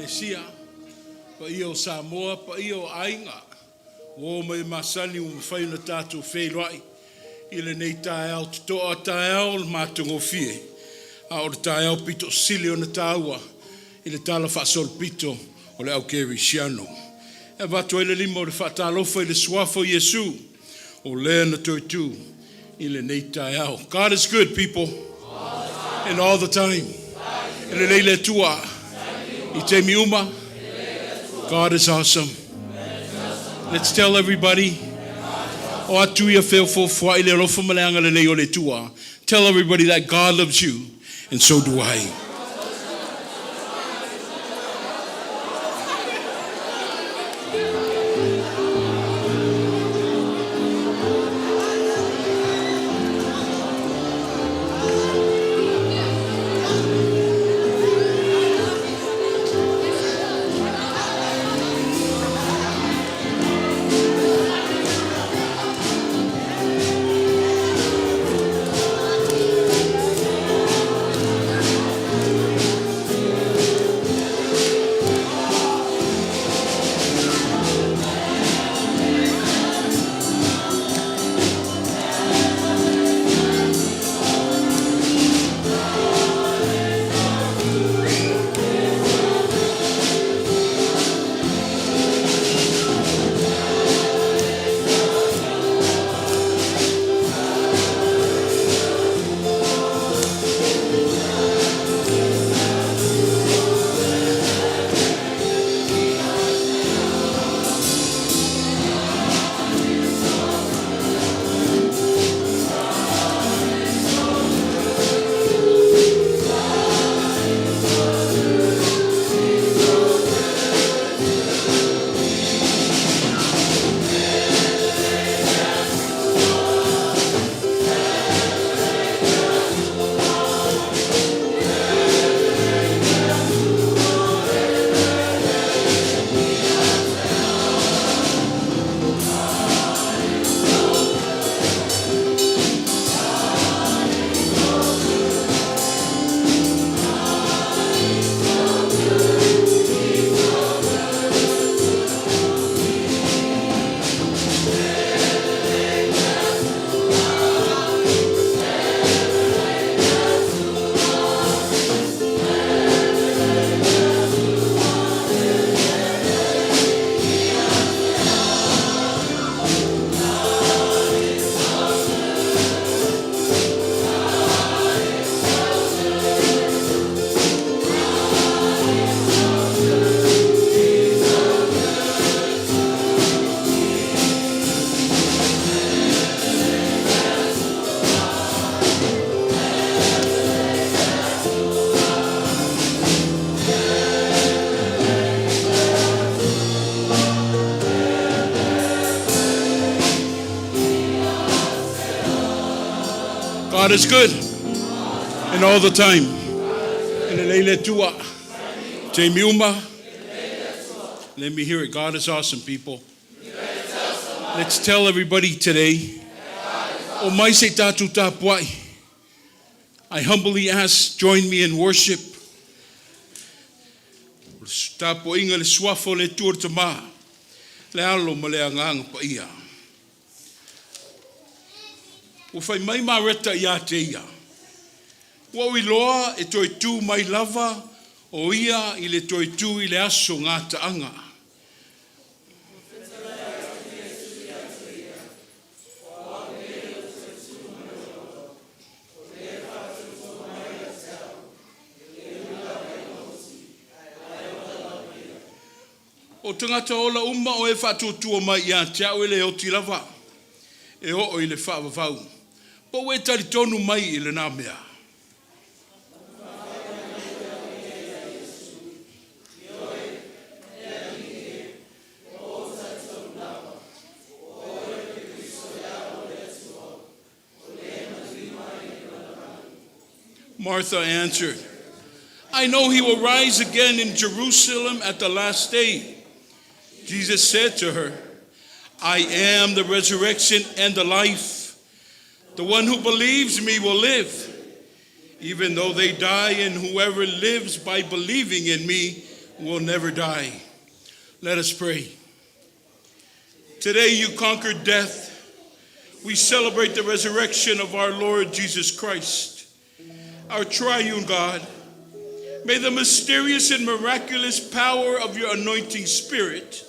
Ekalesia, paia o Samoa, paia o aiga, ua o mai e masani ua mafai ona tatou feiloai i lenei taeao totoa, taeao o le matagofie, a o le taeao pito sili ona taua i le tala faasolopito o le au kerisiano. E avatu ai le lima o le faatalofa i le suafa o Iesu, o lea na toe tu i lenei taeao. God is good, people, and all the time. E lelei le Atua i taimi uma. God is awesome. Let's tell everybody. O atu ia feo fofoai le alofa ma le agalelei o le Atua. Tell everybody that God loves you, and so do I. God is good and all the time. E lelei le Atua. Taimi uma. Let me hear it. God is awesome, people. Let's tell everybody today. O mai se i tatou tapuai. I humbly ask, join me in worship. O le tapuaiga i le suafa o le Atua le Tama, le Alo ma le Agaga Paia. Ua fai mai Mareta ia te ia, Ua ou iloa e toe tu mai lava o ia i le toe tu i le aso gataaga. O tagata ola uma o e faatuatua mai ia te au e le oti lava e oo i le faavavau. Po ua e talitonu mai i lena mea? Martha answered, I know he will rise again in Jerusalem at the last day. Jesus said to her, I am the resurrection and the life. The one who believes me will live, even though they die, and whoever lives by believing in me will never die. Let us pray. Today you conquered death. We celebrate the resurrection of our Lord Jesus Christ, our triune God. May the mysterious and miraculous power of your anointing spirit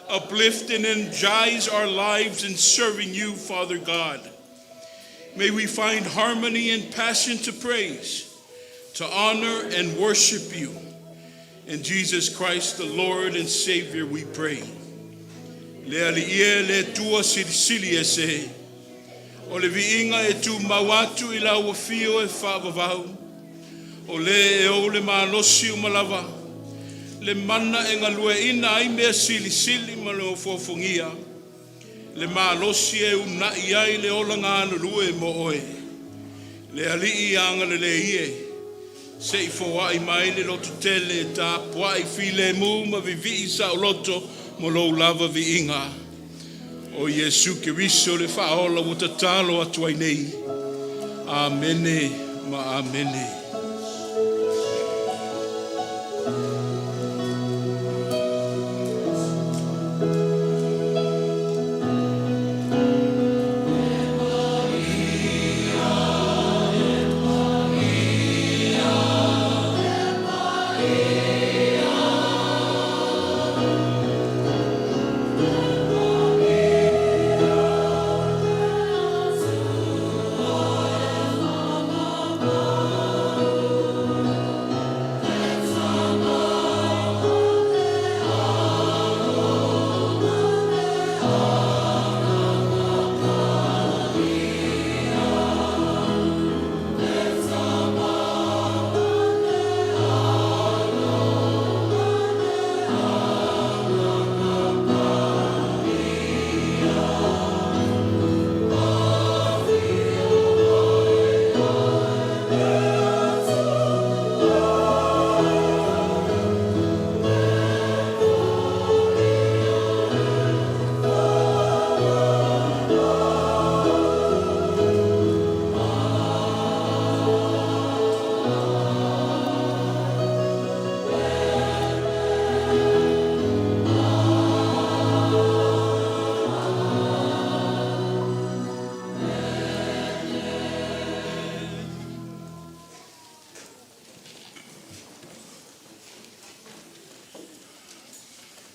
uplift and energize our lives in serving you, Father God. May we find harmony and passion to praise, to honor and worship you. In Jesus Christ, the Lord and Savior, we pray. Le Alii e, le Atua silisili ese, o le viiga e tumau atu i lau afio e faavavau, o le e ou le malosi uma lava, le mana e galueaiina ai mea silisili ma le ofoofogia, le malosi e uunai ai le ola galulue mo oe. Le Alii agalelei e, se i foai mai le lototele e tapuai filemu ma vivii saoloto mo lou lava viiga. O Iesu Keriso le Faaola ua tatalo atu ai nei. Amene ma amene.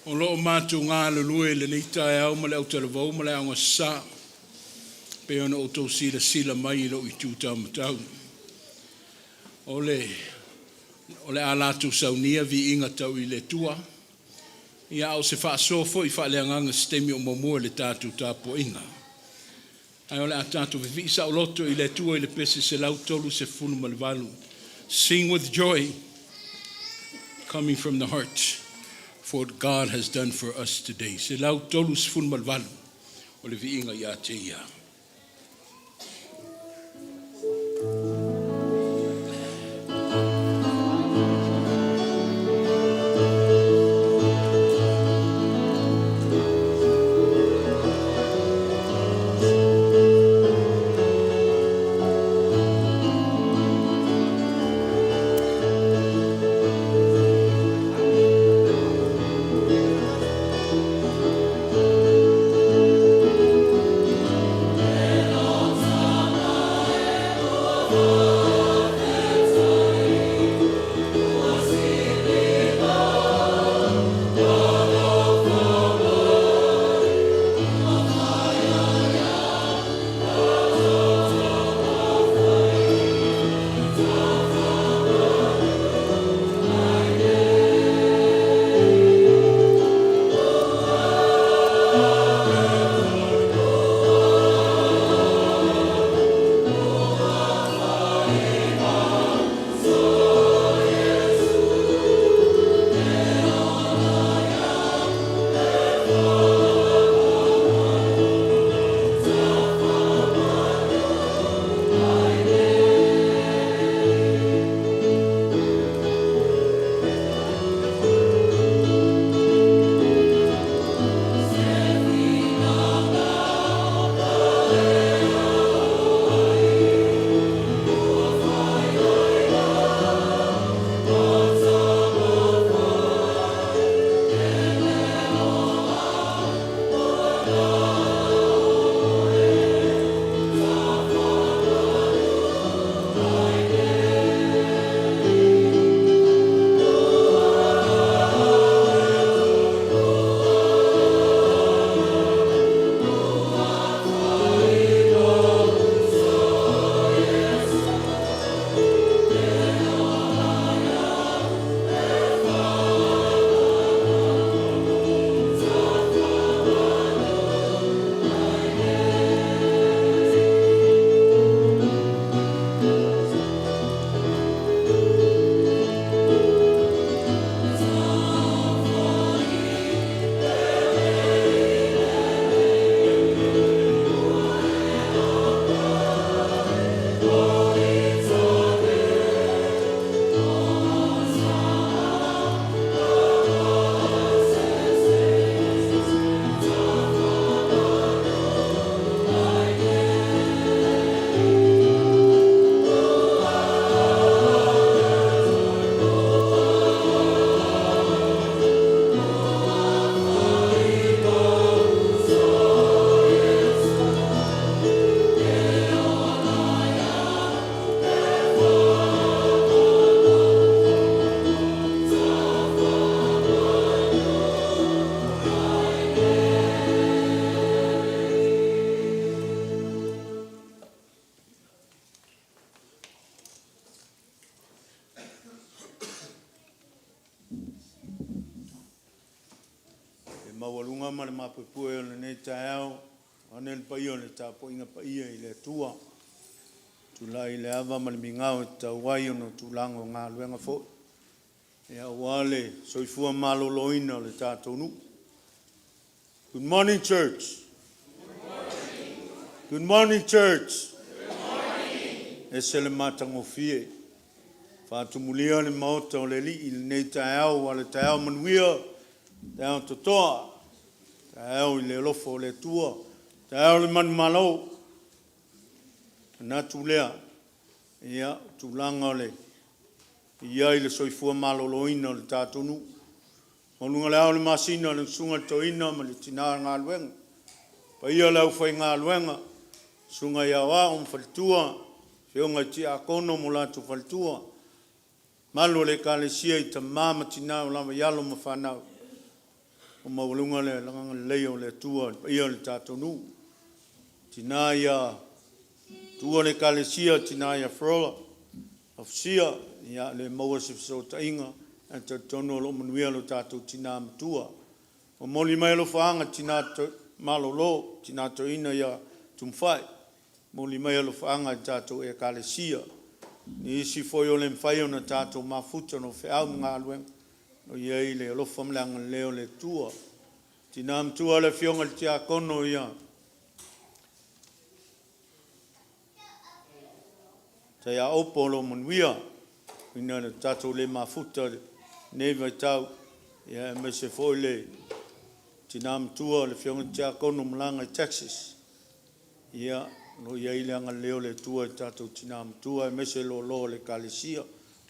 O lo o matou galulue i lenei taeao ma le autalavou ma le aogasasā, pei ona outou silasila mai i lou itu taumatau. O le a latou saunia viiga tau i le Atua, ia a o se faasoa foi faaleagaga i se taimi o muamua i le tatou tapuaiga. Ae o le a tatou vivii saoloto i le Atua i le pese 138. Sing with joy, coming from the heart, for what God has done for us today. 138 o le viiga ia te ia. maualuga ma le mapuepue o lenei taeao, vaeane le paia o le tapuaiga paia i le Atua, tulai i le ava ma le migao e tatau ai ona o tulaga o galuega foi, aua le soifua maloloina o le tatou nuu. Good morning, church. Good morning, church. Good morning. Ese le matagofie. Faatumulia le maota o le Alii i lenei taeao, ua le taeao manuia, taeao totoa, taeao i le alofa o le Atua, taeao le manumalo. Manatu lea, ia, tulaga o le i ai le soifua maloloina o le tatou nuu. Maualuga le ao o le masina, le susuga i le toeaina ma le tina galuega. Paia le aufaigaluega, susuga i aoao ma faletua, afioga i tiakono ma latou faletua, mamalu o le ekalesia i tama ma tina ua lava i alo ma fanau. Ua maualuga le agalelei o le Atua i le paia o le tatou nuu. Tina ia matua le ekalesia, tina ia Flora, Afusia, ia le maua se fesootaiga, ae talitonu o lo o manuia lo tatou tina matua. Momoli mai alofaaga tina malolo, tina toeaina ia Tumufai, momoli mai alofaaga i le tatou ekalesia. Nisi foi o le mafai ona tatou mafuta ona o feau ma galuega, o i ai le alofa ma le agalelei o le Atua. Tina matua le afioga i le tiakono ia Taiaopo o lo o manuia, ina le tatou le mafuta lenei vaitau, ia aemaise foi le tina matua le afioga i le tiakono malaga i Texas. Ia, o lo o i ai le agalelei o le Atua i le tatou tina matua aemaise le loaloa o le ekalesia.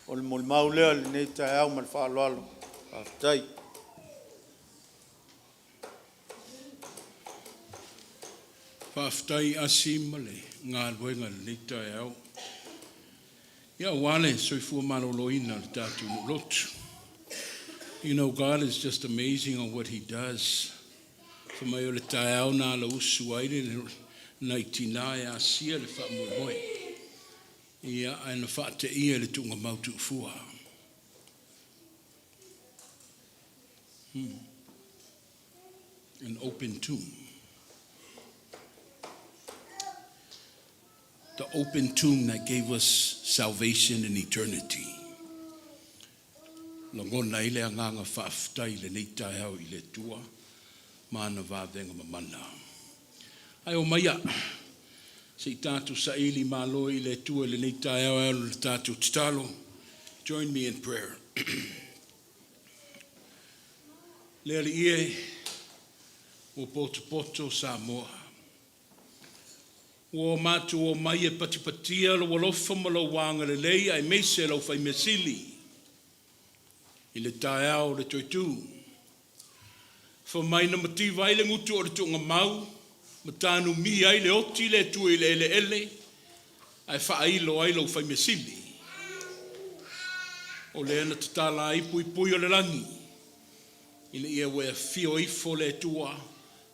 O le molimau lea i lenei taeao ma le faaaloalo. Faafetai. Faafetai Asi ma le galuega i lenei taeao, ia aua le soifua maloloina o le tatou nuu lotu. God is just amazing on what He does. Fai mai o le taeao na ala usu ai le nai tina e asia le faamoemoe. Ia, ae na faateia le tuugamau tuufua. An open tomb. The open tomb that gave us salvation in eternity. Lagona ai le agaga faafetai i lenei taeao i le Atua ma ana vavega mamana. Ae o maia, se i tatou saili malo i le Atua i lenei taeao e ala i le tatou tatalo. Join me in prayer. Le Alii e, ua potopoto Samoa. Ua matou omai e patipatia lou alofa ma lou agalelei aemaise lau faimeasili i le taeao o le toe-tu. Fai mai na mativa ai le gutu o le tuugamau, ma tanumia ai le oti le Atua i le eleele, ae faailo ai lau faimeasili. O lea na tatala ai puipui o le lagi, ina ia ua e afio ifo le Atua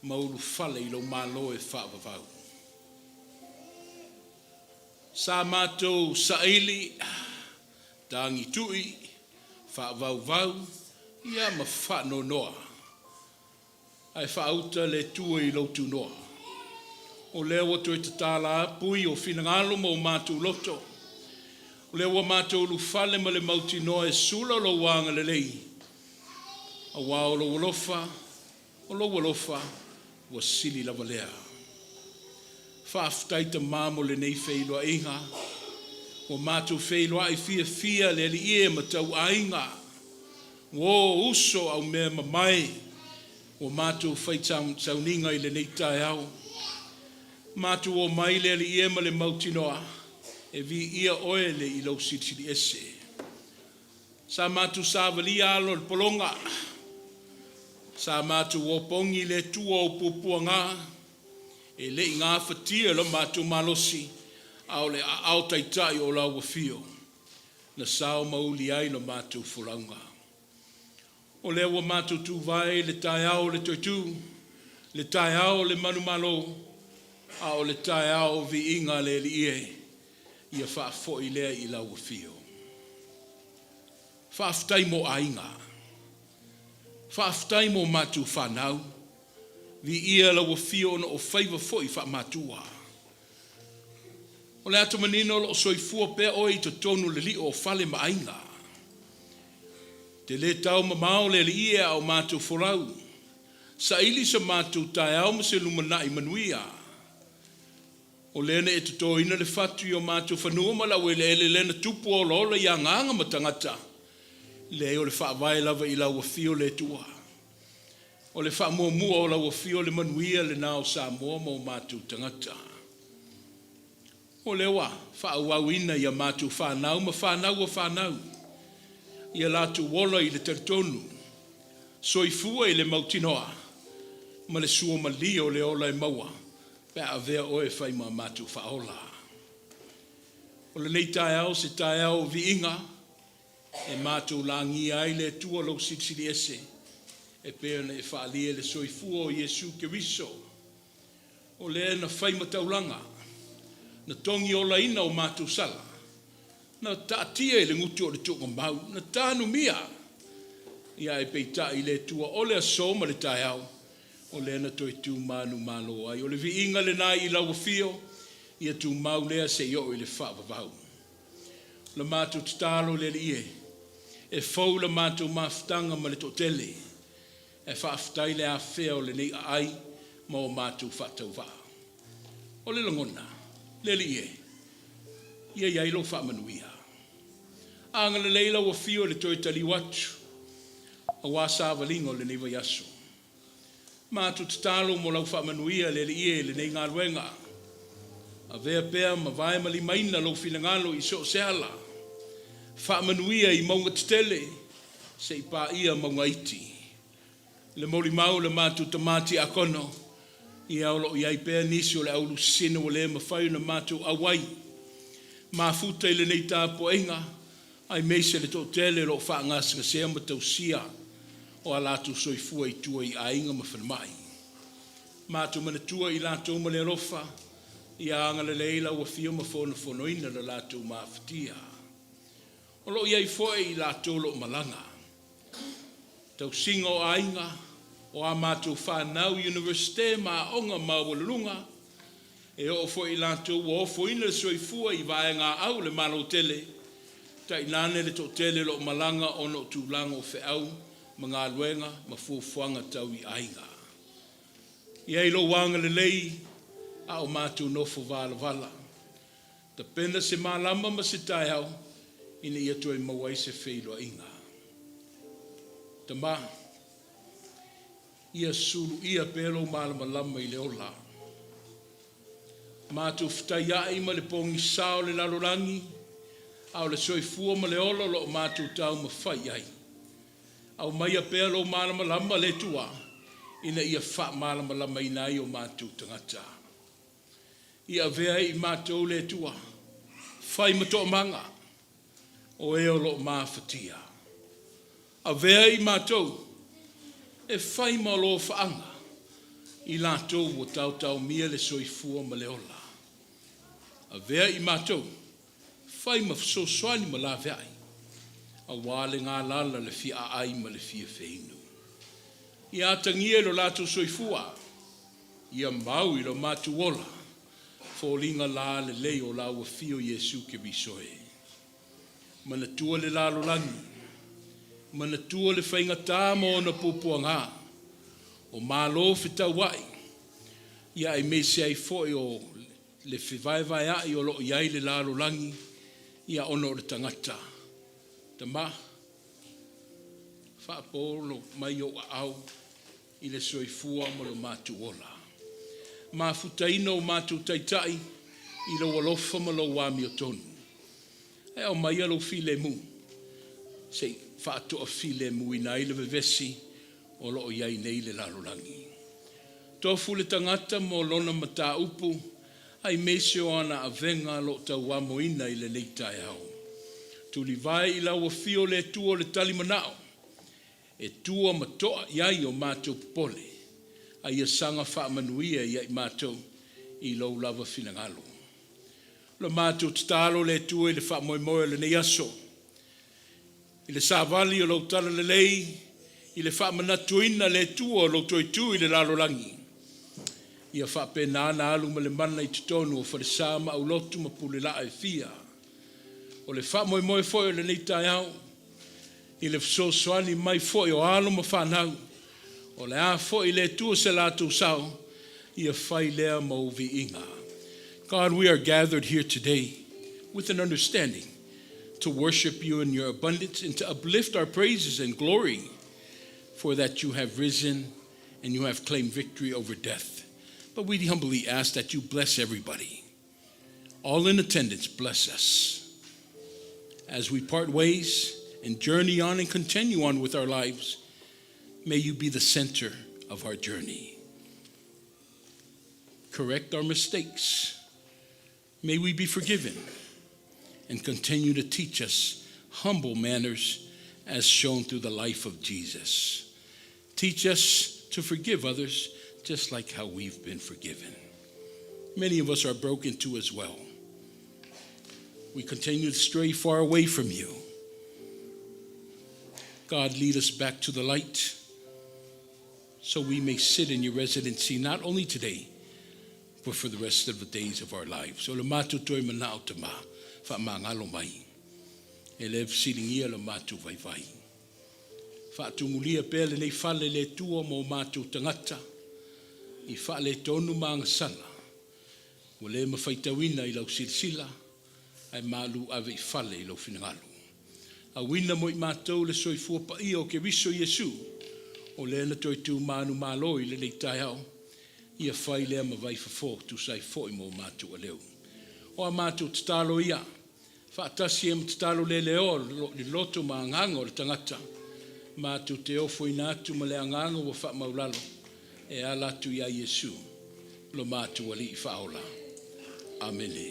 ma ulufale i lou malo e faavavau. Sa matou saili, tagitui, faavauvau, ia ma faanoanoa, ae faauta le Atua i lou tunoa. O lea ua toe tatala pui o finagalo ma o matou loto. O lea ua matou ulufale ma le mautinoa e sula lou agalelei. Aua o lou alofa, o lou alofa, ua sili lava lea. Faafetai Tama mo lenei feiloaiga. Ua matou feiloai fiafia le Alii e ma tauaiga. Ua o uso au mea mamae. Ua matou fai sauniga i lenei taeao. Matou omai le Alii e ma le mautinoa e viia oe le i lau silisili ese. Sa matou savalia alo o le pologa. Sa matou opogi le Atua o puapuaga e le i gafatia lo matou malosi, a o le aao taitai o lau afio na sao ma uli ai la matou folauga. O lea ua matou tuvae i le taeao o le toetu, le taeao o le manumalo, a o le taeao o viiga a le Alii e, ia faafoi lea i lau afio. Faafetai mo aiga, faafetai mo matou fanau. Viia lau afio ona o faiva foi faamatua. O le ata manino o lo o soifua pea oe i totonu o le lio o fale ma aiga. Te le tau mamao le alii e a o matou folau. Saili so matou taeao ma se lumanai manuia. O lea na e totoina le fatu i o matou fanua ma laueleele lea na tupu olaola i agaga ma tagata. Leai o le faavae lava i lau afio le Atua. O le faamuamua o lau afio le manuia lena o Samoa ma o matou tagata. O lea ua faaauauina i a matou fanau ma fanau a fanau ia latou ola i le talitonu, soifua i le mautinoa ma le suamalie o le ola e maua pe a avea oe e fai ma matou faaola. O lenei taeao o se taeao o viiga e matou lagia ai le Atua lou Silisili Ese e pei ona e faaalia i le soifua o Iesu Keriso, o lea na fai ma taulaga, na togiolaina o matou sala, na taatia i le gutu o le tuugamau, na tanumia, ia ae peitai le Atua o le aso ma le taeao, o lea na toe tu manumalo ai. O le viiga lena i lau afio, ia tumau lea seia oo i le faavavau. O le matou tatalo le Alii e, e fou le matou mafutaga ma le toatele, ae faafetai le afea o lenei aai ma o matou faatauvaa. O le lagona, le Alii e, ia i ai lou faamanuia. Agalelei lau afio i le toe taliu atu aua savaliga o lenei vaiaso. Matou tatalo mo lau faamanuia le Alii e i lenei galuega. Avea pea ma vaemalimaina lou finagalo i so o se ala. Faamanuia i mauga tetele seia paia mauga iti. Le molimau a le matou tama tiakono, ia o lo o i ai pea nisi o le au lusisina ua le mafai ona matou auai mafuta i lenei tapuaiga, aemaise le toatele o lo o faagasegasea ma tausia o a latou soifua i tua i aiga ma falemai. Matou manatua i latou ma le alofa, ia agalelei lau afio ma fonofonoina le latou mafatia. O lo o i ai foi i latou o lo o malaga, tausiga o aiga, o a matou fanau i Iunivesite ma aoga maualuluga, e oo foi i latou ua ofoina le soifua i vaegaau o le Malo tele, tainane le toatele o lo o malaga ona o tulaga o feau ma galuega ma fuafuaga tau i aiga. Ia i ai lou agalelei a o matou nofo valavala. Tapena se malama ma se taeao ina ia toe maua ai se feiloaiga. Tama, ia suluia pea lou malamalama i le ola. Matou fetaiai ma le pogisa o le lalolagi, a o le soifua ma le ola o lo o matou taumafai i ai. Aumaia pea lou malamalama le Atua ina ia faamalamalamaina ai o matou tagata. Ia avea ai i matou le Atua, fai ma toomaga o e o lo o mafatia. Avea i matou e fai ma alofaaga i latou ua taotaomia le soifua ma le ola. Avea i matou fai ma fesoasoani ma laveai aua le galala le fia aai ma le fia feinu. Ia atagia i lo latou soifua, ia mau i lo matou ola, foliga lalelei o lau afio Iesu Keriso e. Manatua le lalolagi, manatua le faigata ma ona puapuaga, o malo fetauai, ia aemaise ai foi o le fevaevaeai o lo o i ai le lalolagi ia ona o le tagata. Tama, faapolo mai ou aao i le soifua ma lo matou ola. Mafutaina o matou taitai i lou alofa ma lou amiotonu. E aumaia lou filemu se i faatoafilemuina ai le vevesi o lo o i ai nei le lalolagi. Tofu le tagata mo lona mataupu aemaise o ana avega o lo o tauamoina i lenei taeao. Tulivae i lau afio le Atua o le talimanao e tua ma toa i ai o matou popole, a ia saga faamanuia ia i matou i lou lava finagalo. O le matou tatalo le Atua i le faamoemoe o lenei aso, i le savali o lou talalelei, i le faamanatuina le Atua o lou toe tu i le lalolagi. Ia faapena ona alu ma le mana i totonu o falesa ma aulotu ma pulelaa e fia. O le faamoemoe foi o lenei taeao i le fesoasoani mai foi o alo ma fanau, o le a foi le Atua se latou sao, ia fai lea ma ou viiga. God, we are gathered here today with an understanding to worship you in your abundance and to uplift our praises and glory, for that you have risen and you have claimed victory over death. But we humbly ask that you bless everybody. All in attendance, bless us. As we part ways and journey on and continue on with our lives, may you be the center of our journey. Correct our mistakes. May we be forgiven and continue to teach us humble manners as shown through the life of Jesus. Teach us to forgive others just like how we've been forgiven. Many of us are broken too as well. We continue to stray far away from you. God, lead us back to the light so we may sit in your residency not only today, but for the rest of the days of our lives. O le matou toe manao Tama, faamagalo mai. E le fesiligia lo matou vaivai. Faatumulia pea lenei fale le Atua mo matou tagata i faaletonu ma agasala. Ua le mafaitauina i lau silasila, ae malu ave i fale i lou finagalo. Auina mo i matou le soifua paia o Keriso Iesu, o lea na toe tu manumalo i lenei taeao, ia fai lea ma vaifofo tusa ai foi mo matou aleu. O a matou tatalo ia, faatasi ai ma tatalo leleoa i loto ma agaga o le tagata, matou te ofoina atu ma le agaga ua faamaulalo e ala atu iā Iesu, lo matou Alii Faaola. Amene.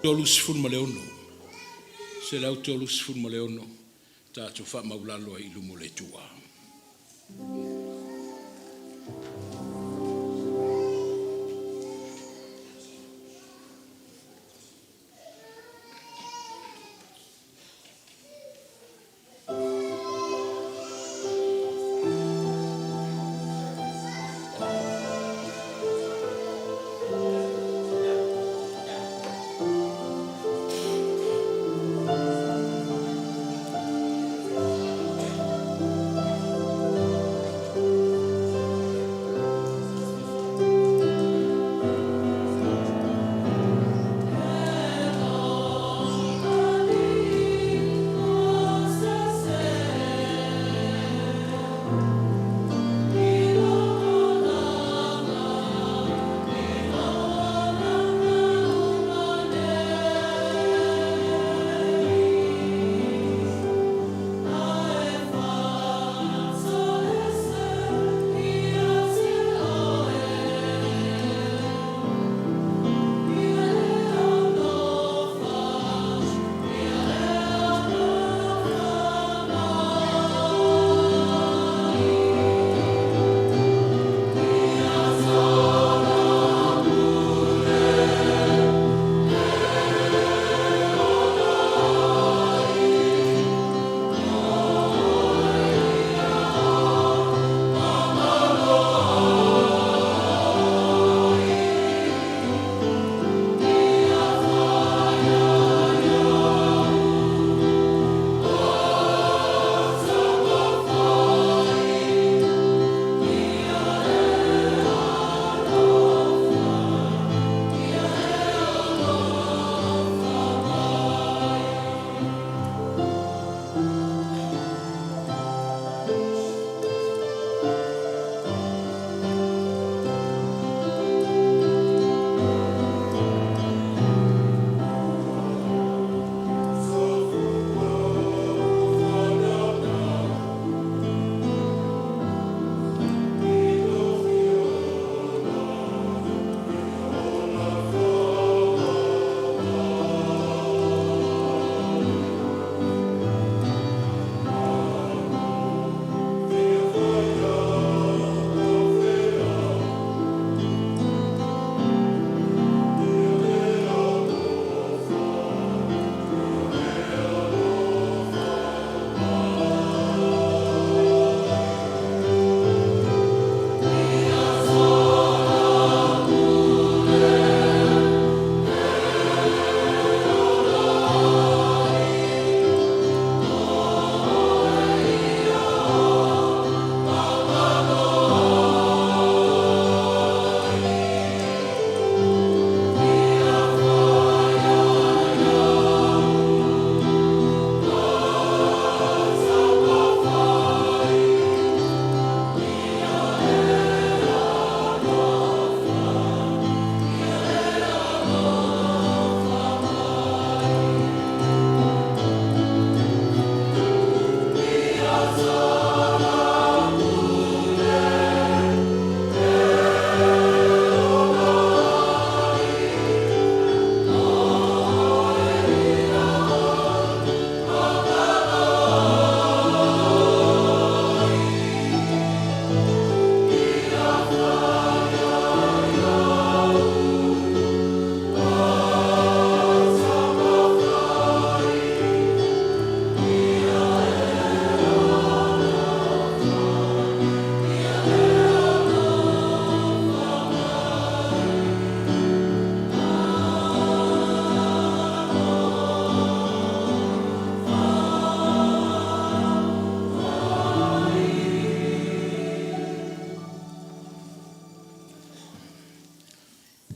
36. 136 tatou faamaulalo ai i luma o le Atua.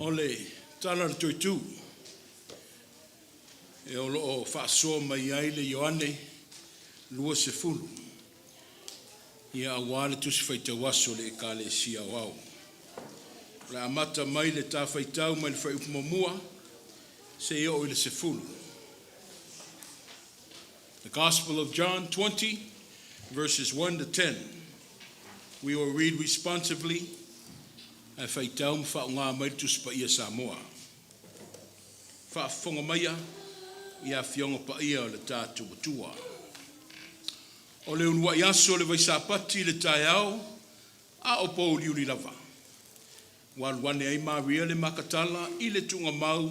O le tala a le Toetū e o lo o faasoa mai ai le Ioane 20, ia aua le Tusi Faitau Aso a le Ekalesia Aoao. O le a amata mai le ta faitau mai le fuaiupu 1 seia oo i le 10. The Gospel of John 20, verses 1 to 10. We will read responsively ae faitau ma faaaoga mai le Tusi Paia Samoa. Faafofoga maia i Afioga Paia o le tatou Atua. O le uluai aso o le Vaisapati i le taeao, a o pouliuli lava, ua alu ane ai Maria le Makatala i le tuugamau,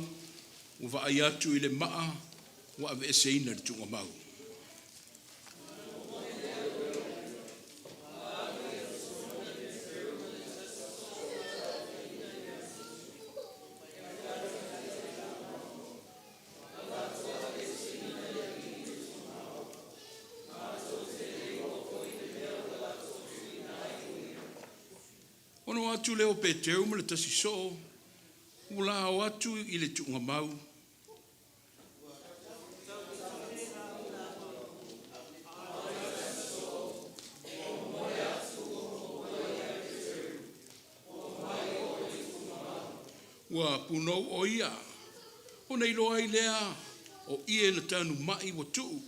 ua vaai atu i le maa ua aveeseina i le tuugamau. Ona o atu lea o Peteru ma le tasi soo, ua la o atu i le tuugamau. Ua punou o ia, ona iloa ai lea o ie na tanumai ua tuu,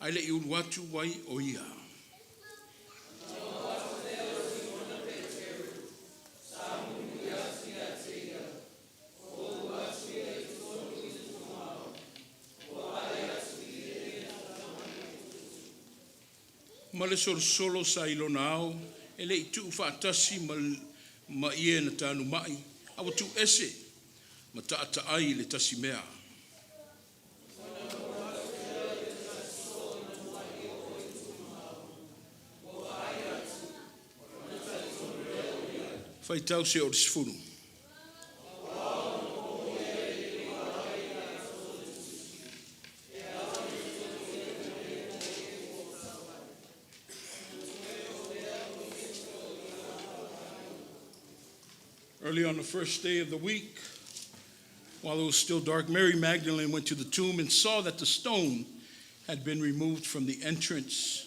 ae le i ulu atu ai o ia. Ma le solosolo sa i lona ao e le i tuufaatasi ma ie na tanumai, a ua tuuese ma taataai i le tasi mea. Faitau seia oo i le 10. Early on the first day of the week, while it was still dark, Mary Magdalene went to the tomb and saw that the stone had been removed from the entrance.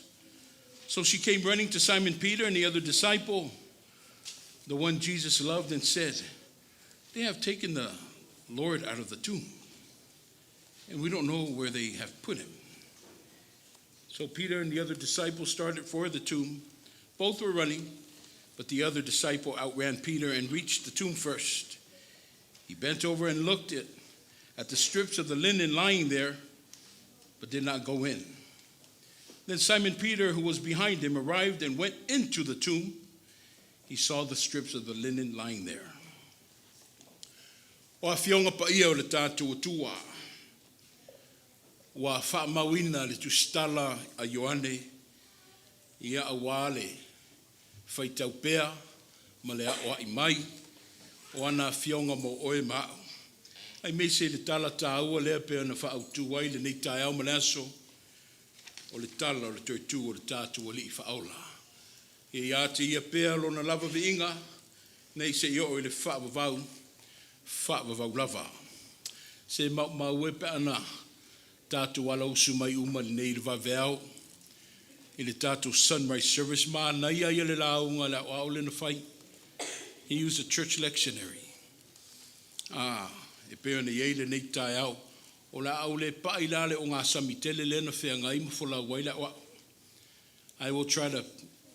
So she came running to Simon Peter and the other disciple, the one Jesus loved, and said, "They have taken the Lord out of the tomb, and we don't know where they have put him." So Peter and the other disciple started for the tomb. Both were running, but the other disciple outran Peter and reached the tomb first. He bent over and looked at the strips of the linen lying there, but did not go in. Then Simon Peter, who was behind him, arrived and went into the tomb. He saw the strips of the linen lying there. O Afioga Paia o le tatou Atua, ua faamauina le tusitala a Ioane ia aua le faitau pea ma le aoai mai o ana afioga mo oe ma a'u, aemaise le tala taua lea pei ona faaautu ai lenei taeao ma le aso, o le tala o le toe-tu o le tatou Alii Faaola. Ia ia te Ia pea lona lava viiga, nei se i oo i le faavavau, faavavau lava. Se maumau e pe ana tatou alausu mai uma nei i le vaveao i le tatou sunrise service, manaia ia le lauga le aoao lea na fai. He used a church lectionary. Ah, e pei ona i ai lenei taeao, o le a ou le pai la le ogasami tele lea na feagai ma folau ai le aoao. I will try to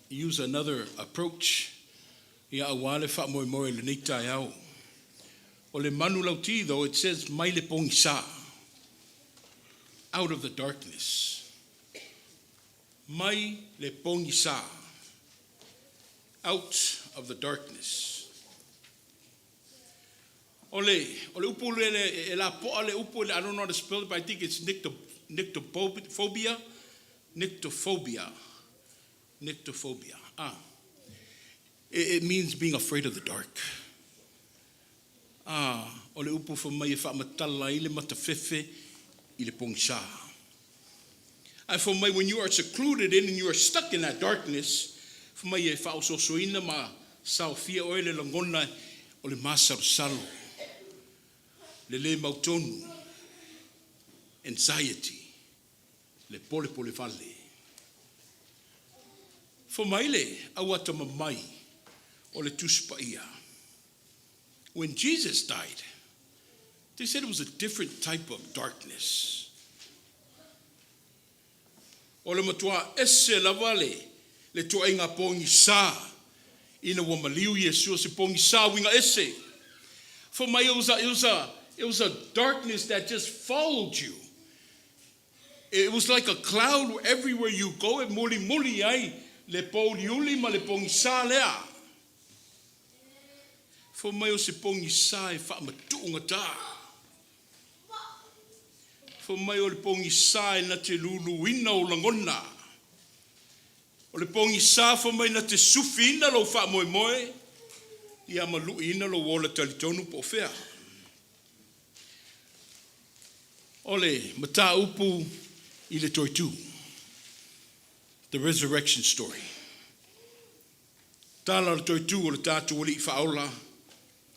use another approach ia aua le faamoemoe i lenei taeao. O le manulauti though, it says mai le pogisa, out of the darkness. Mai le pogisa, out of the darkness. O le upu le, e la poa le upu, I don't know how to spell it, but I think it's nyctophobia, nyctophobia, nyctophobia. Ah, it means being afraid of the dark. Ah, o le upu fa mai e faamatala ai le matafefe i le pogisa. Ae fai mai, when you are secluded in and you are stuck in that darkness, fai mai e faaososoina ma saofia oe le lagona o le masalosalo. Le le mautonu, anxiety, le polepole vale. Fai mai le au atamamai o le Tusi Paia. When Jesus died, they said it was a different type of darkness. O le matua ese lava le ituaiga pogisa ina ua maliu Iesu se pogisa uiga ese. Fai mai it was a darkness that just followed you. It was like a cloud everywhere you go, e mulimuli ai le pouliuli ma le pogisa lea. Fai mai o se pogisa e faamatuugata. Fai mai o le pogisa e na te luluina o lagona. O le pogisa fai mai na te sufiina lou faamoemoe, ia ma luiina lou ola talitonu po o fea. O le mataupu i le toe tu. The resurrection story. Tala o le toe tu o le tatou Alii Faaola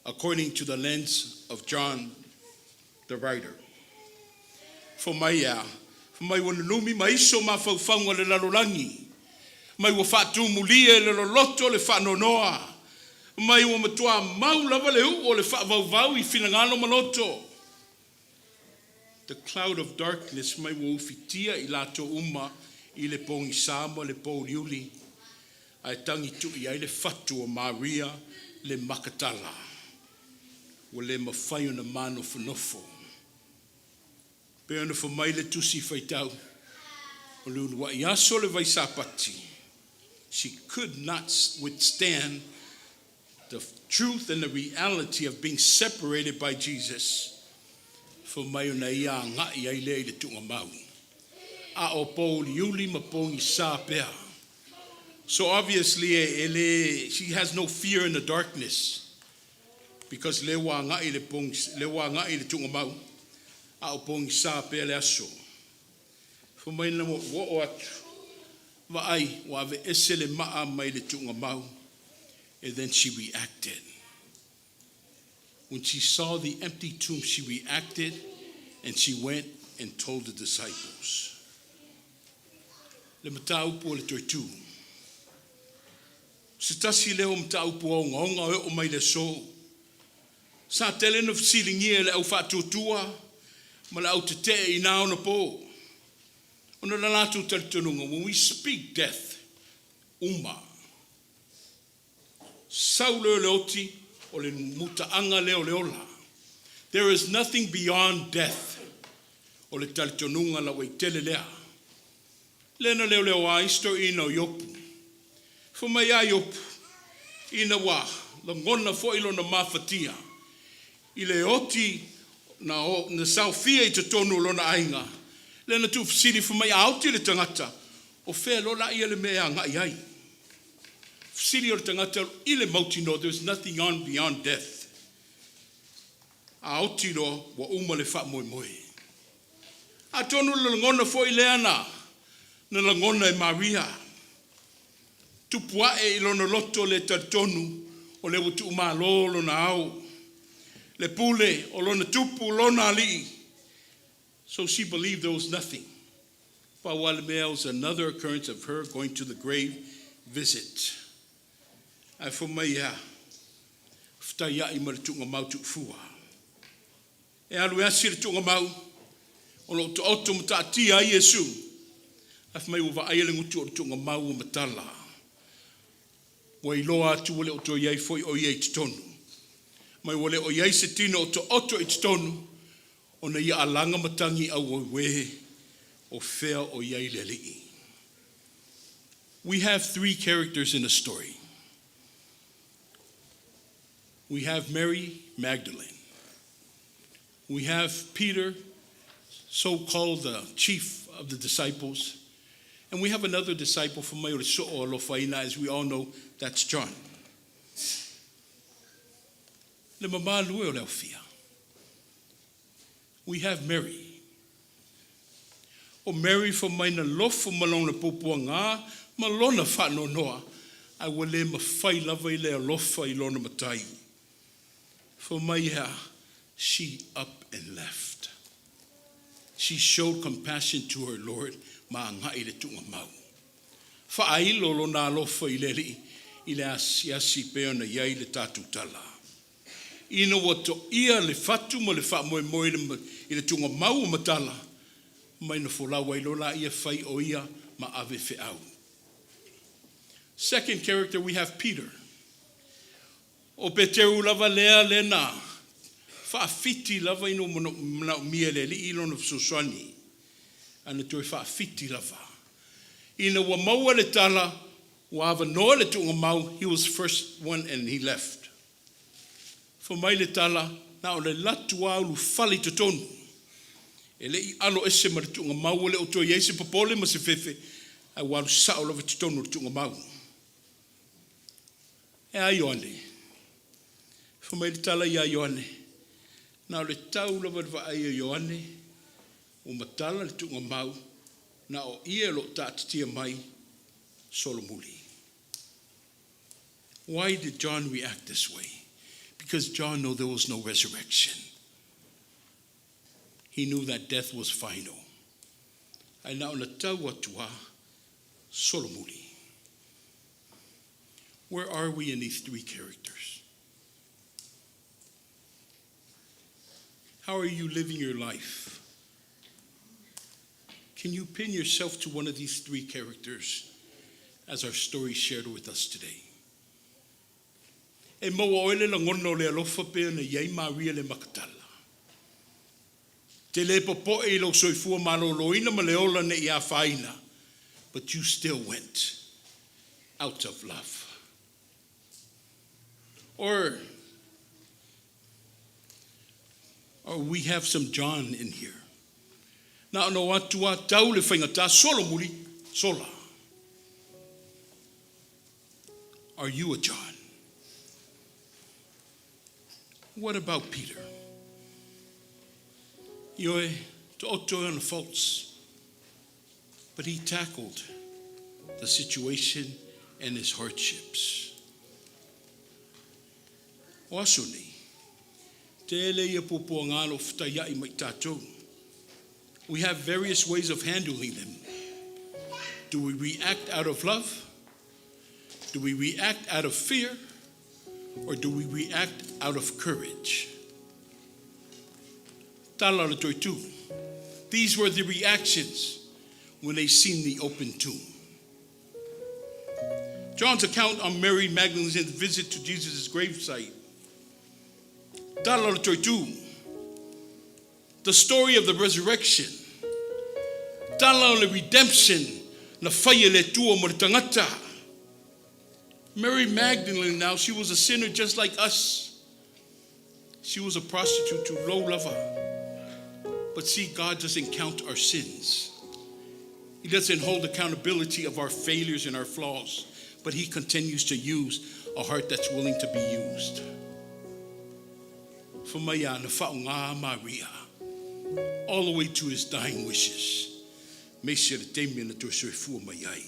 according to the lens of John the writer. Fai mai ia, fai mai ua nunumi ma iso mafaufauga le lalolagi. Mai ua faatumulia e le loloto le faanoanoa. Mai ua matua mau lava le uu o le faavauvau i finagalo ma loto. The cloud of darkness mai ua ufitia i latou uma i le pogisa ma le pouliuli. Ae tagi tui ai le fatu o Maria le Makatala. Ua le mafai ona manofonofo. Pe ona fai mai le tusi faitau. O le uluai aso le Vaisapati. She could not withstand the truth and the reality of being separated by Jesus. Fai mai ona ia agai ai lea i le tuugamau. A o pouliuli ma pogisa pea. So obviously, ele, she has no fear in the darkness. Because le ua agai le pong, le ua agai le tuugamau. A o pogisa pea le aso. Fai mai na ua oo atu. Vaai, ua aveese le maa mai le tuugamau. And then she reacted. When she saw the empty tomb, she reacted and she went and told the disciples. Le mataupu o le toe tu. Se tasi leo mataupu ogaoga e oo mai le aso. Sa tele na fesiligia e le au faatuatua ma le au tetee i na ona po. Ona la latou talitonuga, when we speak death, uma. Sau lea o le oti o le mutaaga lea o le ola. There is nothing beyond death. O le talitonuga lauaitele lea. Lea na leoleo ai toeaiina o Iopu. Fai mai a Iopu, ina ua lagona foi lona mafatia i le oti na saofia i totonu o lona aiga. Lea na tuufesili fai mai a oti le tagata, o fea loa laia le mea e agai ai. Fesili o le tagata i le mautinoa, there is nothing on beyond death. A oti loa, ua uma le faamoemoe. Atonu le lagona foi lea na lagona e Maria. Tupu ae i lona loto le talitonu o le ua tuumalo lona ao. Le pule o lona tupu lona alii. So she believed there was nothing. Pau le mea was another occurrence of her going to the grave visit. Ae fai mai ia, fetaiai ma le tuugamau tuufua. E alu e asi le tuugamau, o loo taoto ma taatia ai Iesu. Ae fai mai ua vaaia le gutu o le tuugamau ua matala. Ua iloa atu ua le o toe i ai foi o ia i totonu. Mai ua le o i ai se tino o taoto i totonu, ona ia alaga matagi auauē o fea o i ai le Alii. We have three characters in the story. We have Mary Magdalene. We have Peter, so called the chief of the disciples. And we have another disciple from Alofaina, as we all know, that's John. Le mamalu e o le aufia. We have Mary. O Mary fai mai na lofo ma lona puapuaga ma lona faanoanoa, ae ua le mafai lava i le alofa i lona matai. Fai mai ea, She up and left. She showed compassion to her Lord ma agai i le tuugamau. Faailo lona alofa i le Alii i le asiasi pei ona i ai le tatou tala. Ina ua toia le fatu ma le faamoemoe i le tuugamau o matala, mai na folau ai loa laia fai o ia ma ave feau. Second character, we have Peter. O Peteru lava lea lena faafiti lava ina ua manaomia e le Alii lona fesoasoani, ae na toe faafiti lava. Ina ua maua le tala, ua avanoa le tuugamau, he was first one and he left. Fai mai le tala, na o le alu atu lava ulufale i totonu. E le i alo ese ma le tuugamau, ua le o toe i ai se popole ma se fefe, ae ua alu sao lava i totonu o le tuugamau. E a Ioane? Fai mai le tala ia Ioane, na o le tau lava o le vaai a Ioane, ua matala le tuugamau, na o ia o lo o taatitia mai, solomuli. Why did John react this way? Because John knew there was no resurrection. He knew that death was final. Ae na ona tau atu lava, solomuli. Where are we in these three characters? How are you living your life? Can you pin yourself to one of these three characters as our story shared with us today? E maua oe le lagona o le alofa pei ona i ai Maria le Makatala. Te le popoe i lou soifua maloloina ma le ola ne i afaina, but you still went out of love. Or we have some John in here. Na ona o atu lava tau le faigata, solomuli, sola. Are you a John? What about Peter? Ioe, taoto e ona faults, but he tackled the situation and his hardships. O aso nei, tele ia puapuaga o lo o fetaiai ma i tatou. We have various ways of handling them. Do we react out of love? Do we react out of fear? Or do we react out of courage? Tala o le toetū. These were the reactions when they seen the open tomb. John's account on Mary Magdalene's visit to Jesus' gravesite. Tala o le toetū. The story of the resurrection. Tala o le redemption na fai e le Atua mo le tagata. Mary Magdalene now, she was a sinner just like us. She was a prostitute to low lover. But see, God doesn't count our sins. He doesn't hold accountability of our failures and our flaws, but He continues to use a heart that's willing to be used. Fai mai a na faaaoga Maria all the way to his dying wishes. Aemaise le taimi na toe soifua mai ai.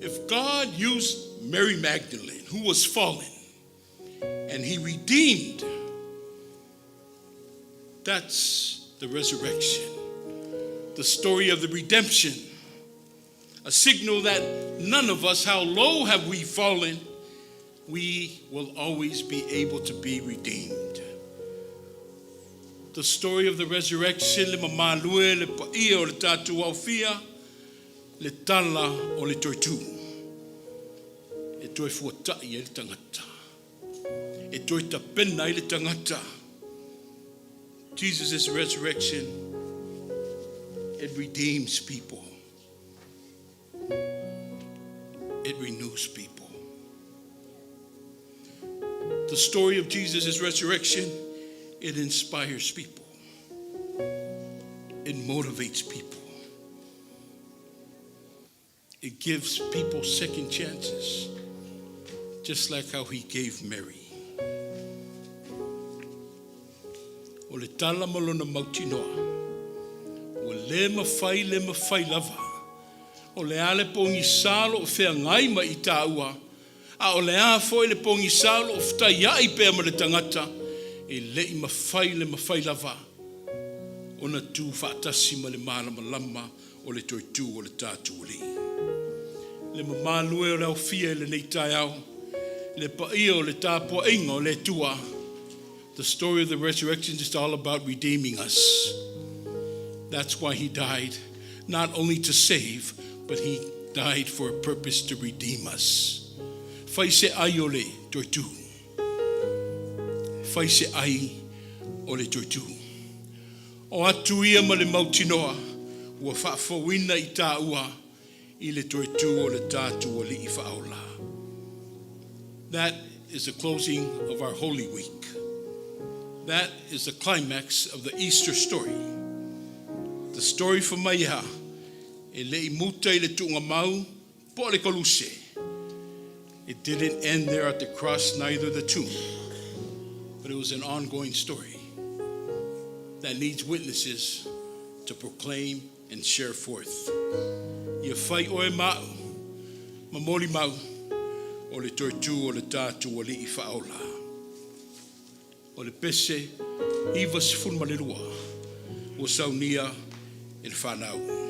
If God used Mary Magdalene, who was fallen, and he redeemed, that's the resurrection. The story of the redemption. A signal that none of us, how low have we fallen, we will always be able to be redeemed. The story of the resurrection, le mamalue, le paia o le tatou aofia, le tala o le toetū. E toe fuatai ai le tagata. E toe tapena ai le tagata. Jesus' resurrection, it redeems people. It renews people. The story of Jesus' resurrection, it inspires people. It motivates people. It gives people second chances, just like how he gave Mary. O le tala ma lona mautinoa, ua le mafai le mafai lava. O le a le pogisa o lo o feagai ma i taua, a o le a foi le pogisa o lo o fetaiai pea ma le tagata, E le'i mafai le mafai lava ona tu faatasi ma le malamalama o le toe tu o le tatou Alii. Le mamalu e o le aofia i lenei taeao, le paia o le tapuaiga o le Atua. The story of the resurrection is all about redeeming us. That's why he died, not only to save, but he died for a purpose to redeem us. Fai se ai o le toe tu. Fai se ai o le toe tu. O atu ia ma le mautinoa ua faafouina i tāua i le toe tu o le tatou Alii faaola. That is the closing of our Holy Week. That is the climax of the Easter story. The story for Maiha e le i muta i le tuugamau po o le koluse. It didn't end there at the cross, neither the tomb, but it was an ongoing story that needs witnesses to proclaim and share forth. Ia fai oe ma'u, ma moli mau, o le toe tu o le tatou Alii faaola. O le pese 92 ua saunia e le whanau.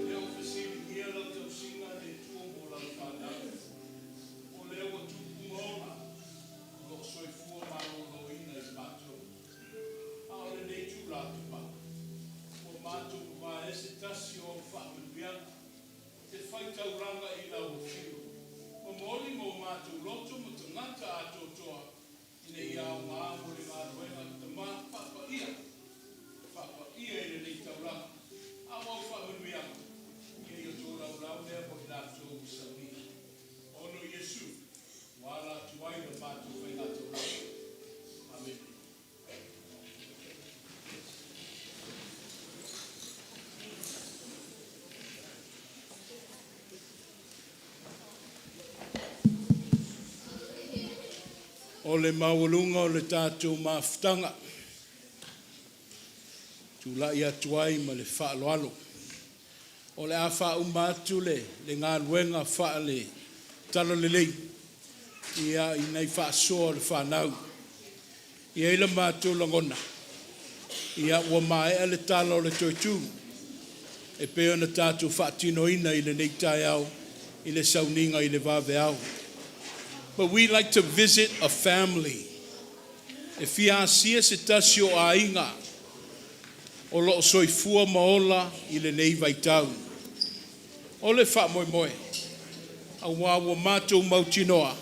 Le o fesiligia lau tausiga e le Atua mo lana fanau, o lea ua tupu ma ola, o lo o soifua maloloina i le matou. A o lenei itula Tupai, ua matou vavaea se tasi o au faamanuiaga e fai taulaga i lau afio, momoli ma o matou loto ma tagata atoatoa ina ia aoga mo le galuega a le Tama faapaia, faapaia i lenei taulaga. A o au faamanuiaga, ina ia tolaulau lea mo i latou ua saunia. Ona o Iesu, ua ala atu ai la matou faigataulaga. Amene. O le maualuga o le tatou mafutaga, tulai atu ai ma le faaaloalo, o le a faauma atu le galuega faale talalelei ia i nai faasoa o le fanau. E i ai le matou lagona, ia ua maea le tala o le toe tu e pei ona tatou faatinoina i lenei taeao i le sauniga i le vaveao. But we like to visit a family. E fia asia se tasi o aiga o lo o soifua ma ola i lenei vaitau. O le faamoemoe, aua ua matou mautinoa,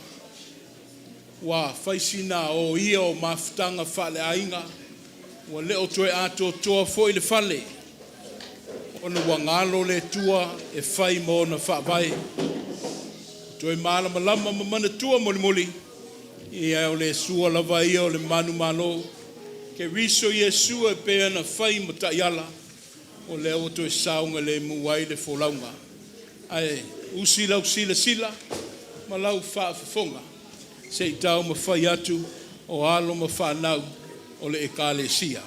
ua fai sina oia o mafutaga faaleaiga, ua le o toe atoatoa foi le fale, ona ua galo le Atua e fai ma ona faavae. Toe malamalama ma manatua mulimuli, ia o le Sua lava ia o le manumalo. Keriso Iesu e pei ona fai ma taiala, o lea ua toe saogalemu ai le folauga. Ae usi lau silasila ma lau faafofoga se i taumafai atu o alo ma fanau o le Ekalesia.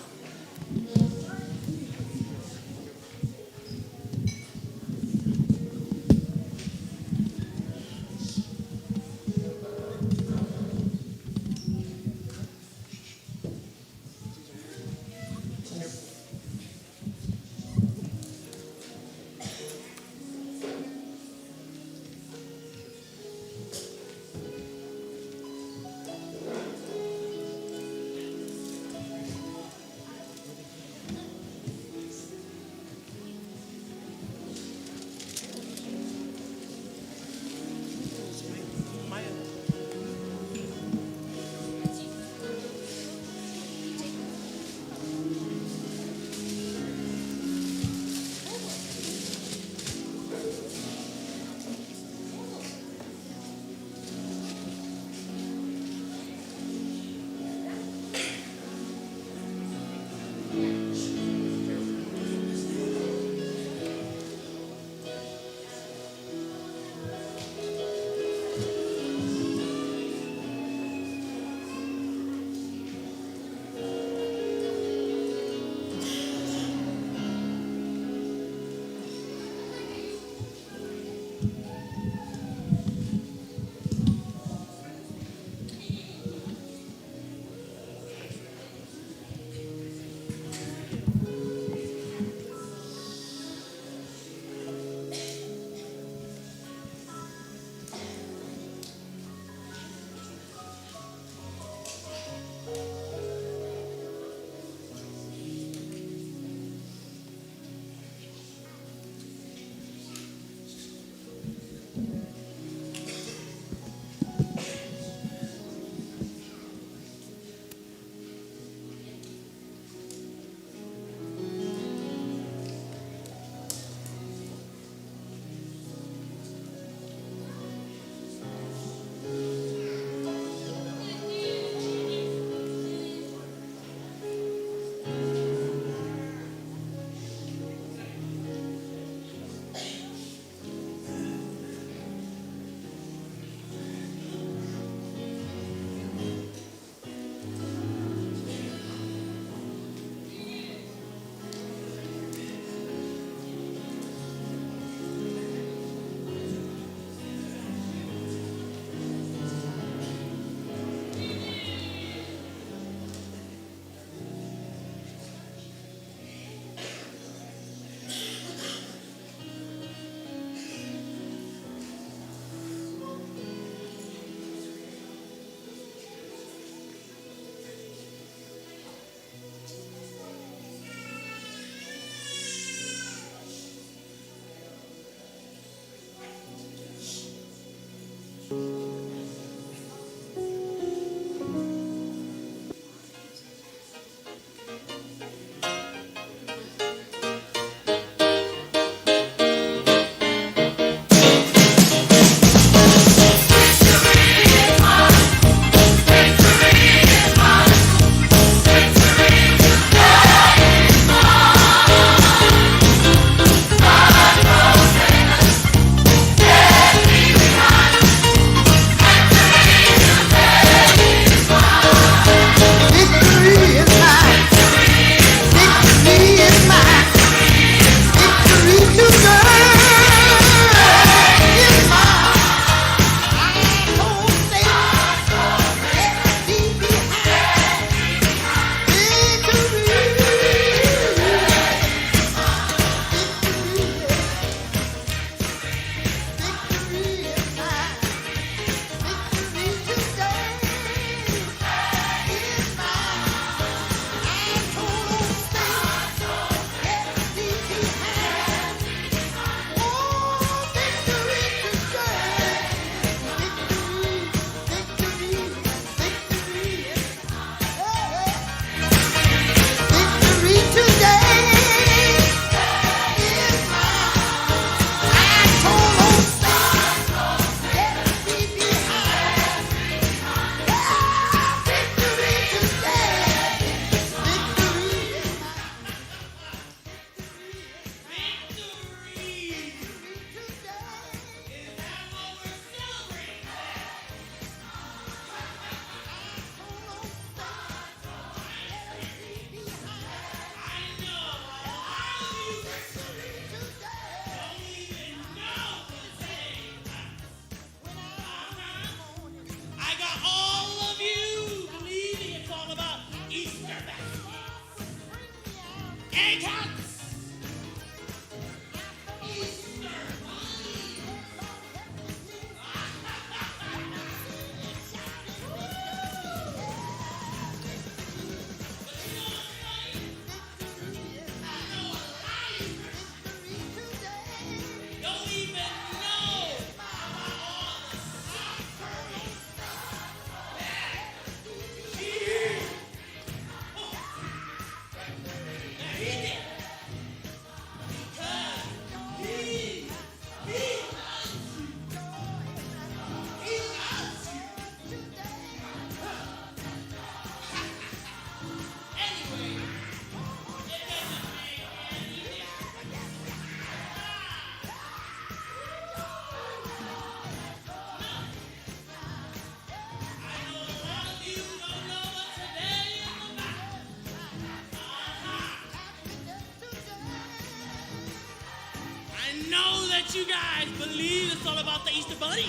you guys believe it's all about the Easter Bunnies?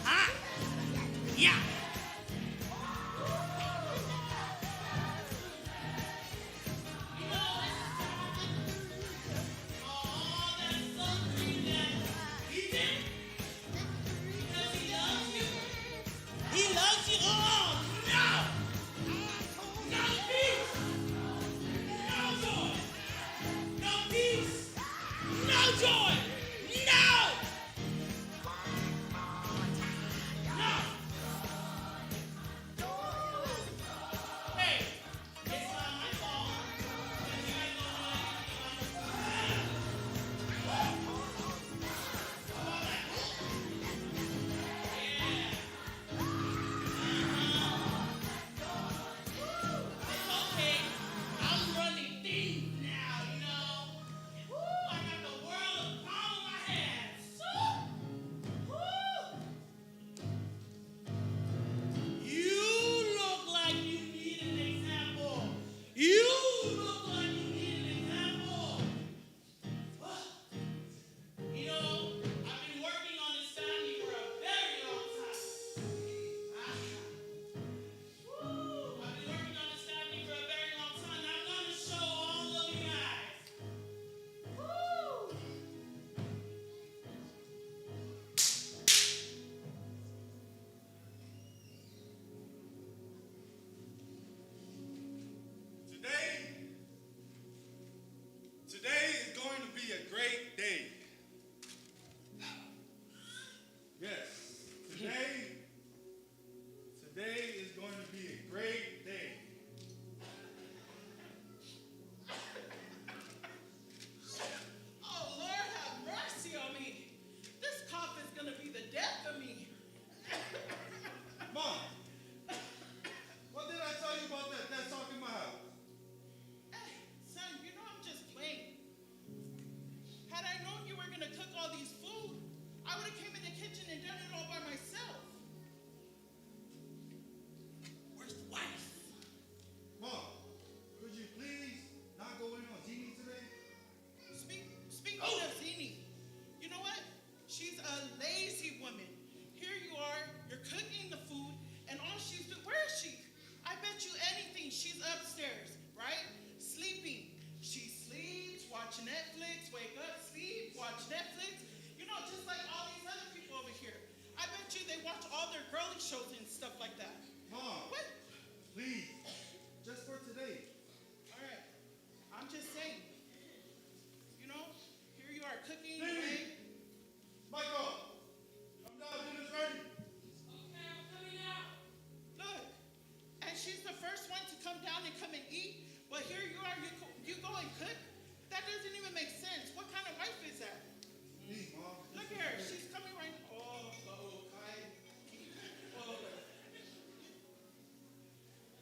Huh? Yeah. You know, oh, that's something that he did. Because he loves you. He loves you. Oh, no! No peace! No joy! No peace! No joy! No! No! Hey, it's not my fault that you guys don't know anything about the. Yeah. It's okay. I'm running things now, you know. Woo, I got the world in the palm of my hands. Woo! Woo! You look like you need an example. You look like you need an example. You know, I've been working on this family for a very long time. Ah. Woo! I've been working on this family for a very long time. And I'm gonna show all of you guys. Woo! Today is going to be a great day. Yes, today is going to be a great day. Oh, Lord, have mercy on me. This cough is going to be the death of me. Mom, what did I tell you about that talk in my house? Eh, son, you know I'm just playing. Had I known you were going to cook all these food, I would have came in the kitchen and done it all by myself. Where's the wife? Mom, could you please not go in on Jeannie today? Speaking of Zini, you know what? She's a lazy woman. Here you are, you're cooking the food, and all she's doing, where is she? I bet you anything, she's upstairs, right? Sleeping. She sleeps, watch Netflix, wake up, sleep, watch Netflix. You know, just like all these other people over here. I bet you they watch all their girly shows and stuff like that. Mom, What? please, just for today. All right. I'm just saying. You know, here you are cooking. Zini! away. Michael, come down, dinner's ready. Okay, I'm coming out. Look, and she's the first one to come down and come and eat, but here you are, you go and cook? That doesn't even make sense. What kind of wife is that? Please, Mom. Look at her, she's coming right now. Oh, okay. Oh.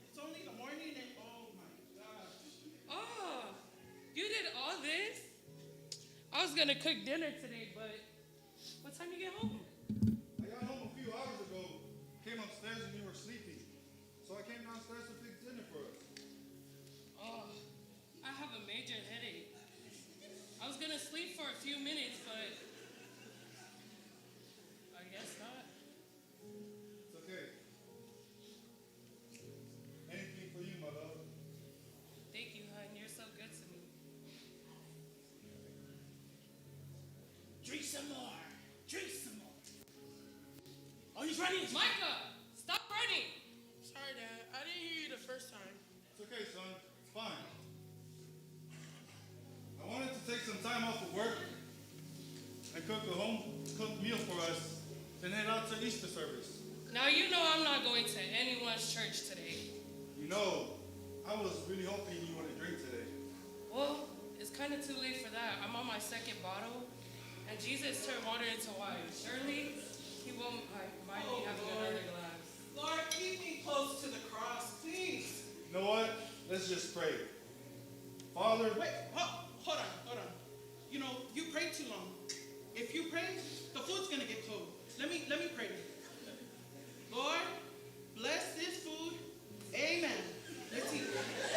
It's only the morning and oh my gosh. Oh, you did all this? I was gonna cook dinner today, but what time you get home? I got home a few hours ago, came upstairs and you were sleeping. So I came downstairs to fix dinner for us. Oh, I have a major headache. I was gonna sleep for a few minutes, but I guess not. It's okay. Anything for you, my love. Thank you, hun. You're so good to me. Drink some more. Drink some more. Oh, he's running. Micah, stop running! Sorry, Dad. I didn't hear you the first time. It's okay, son. It's fine. I wanted to take some time off of work and cook a home-cooked meal for us, then head out to Easter service. Now you know I'm not going to anyone's church today. You know, I was really hoping you wouldn't drink today. Well, it's kind of too late for that. I'm on my second bottle, and Jesus turned water into wine. Surely he won't mind me Oh, having Lord. another glass. Lord, keep me close to the cross, please. You know what? Let's just pray. Father, Wait, hold on, hold on. You know, you pray too long. If you pray, the food's gonna get cold. Let me pray. Lord, bless this food. Amen. Let's eat.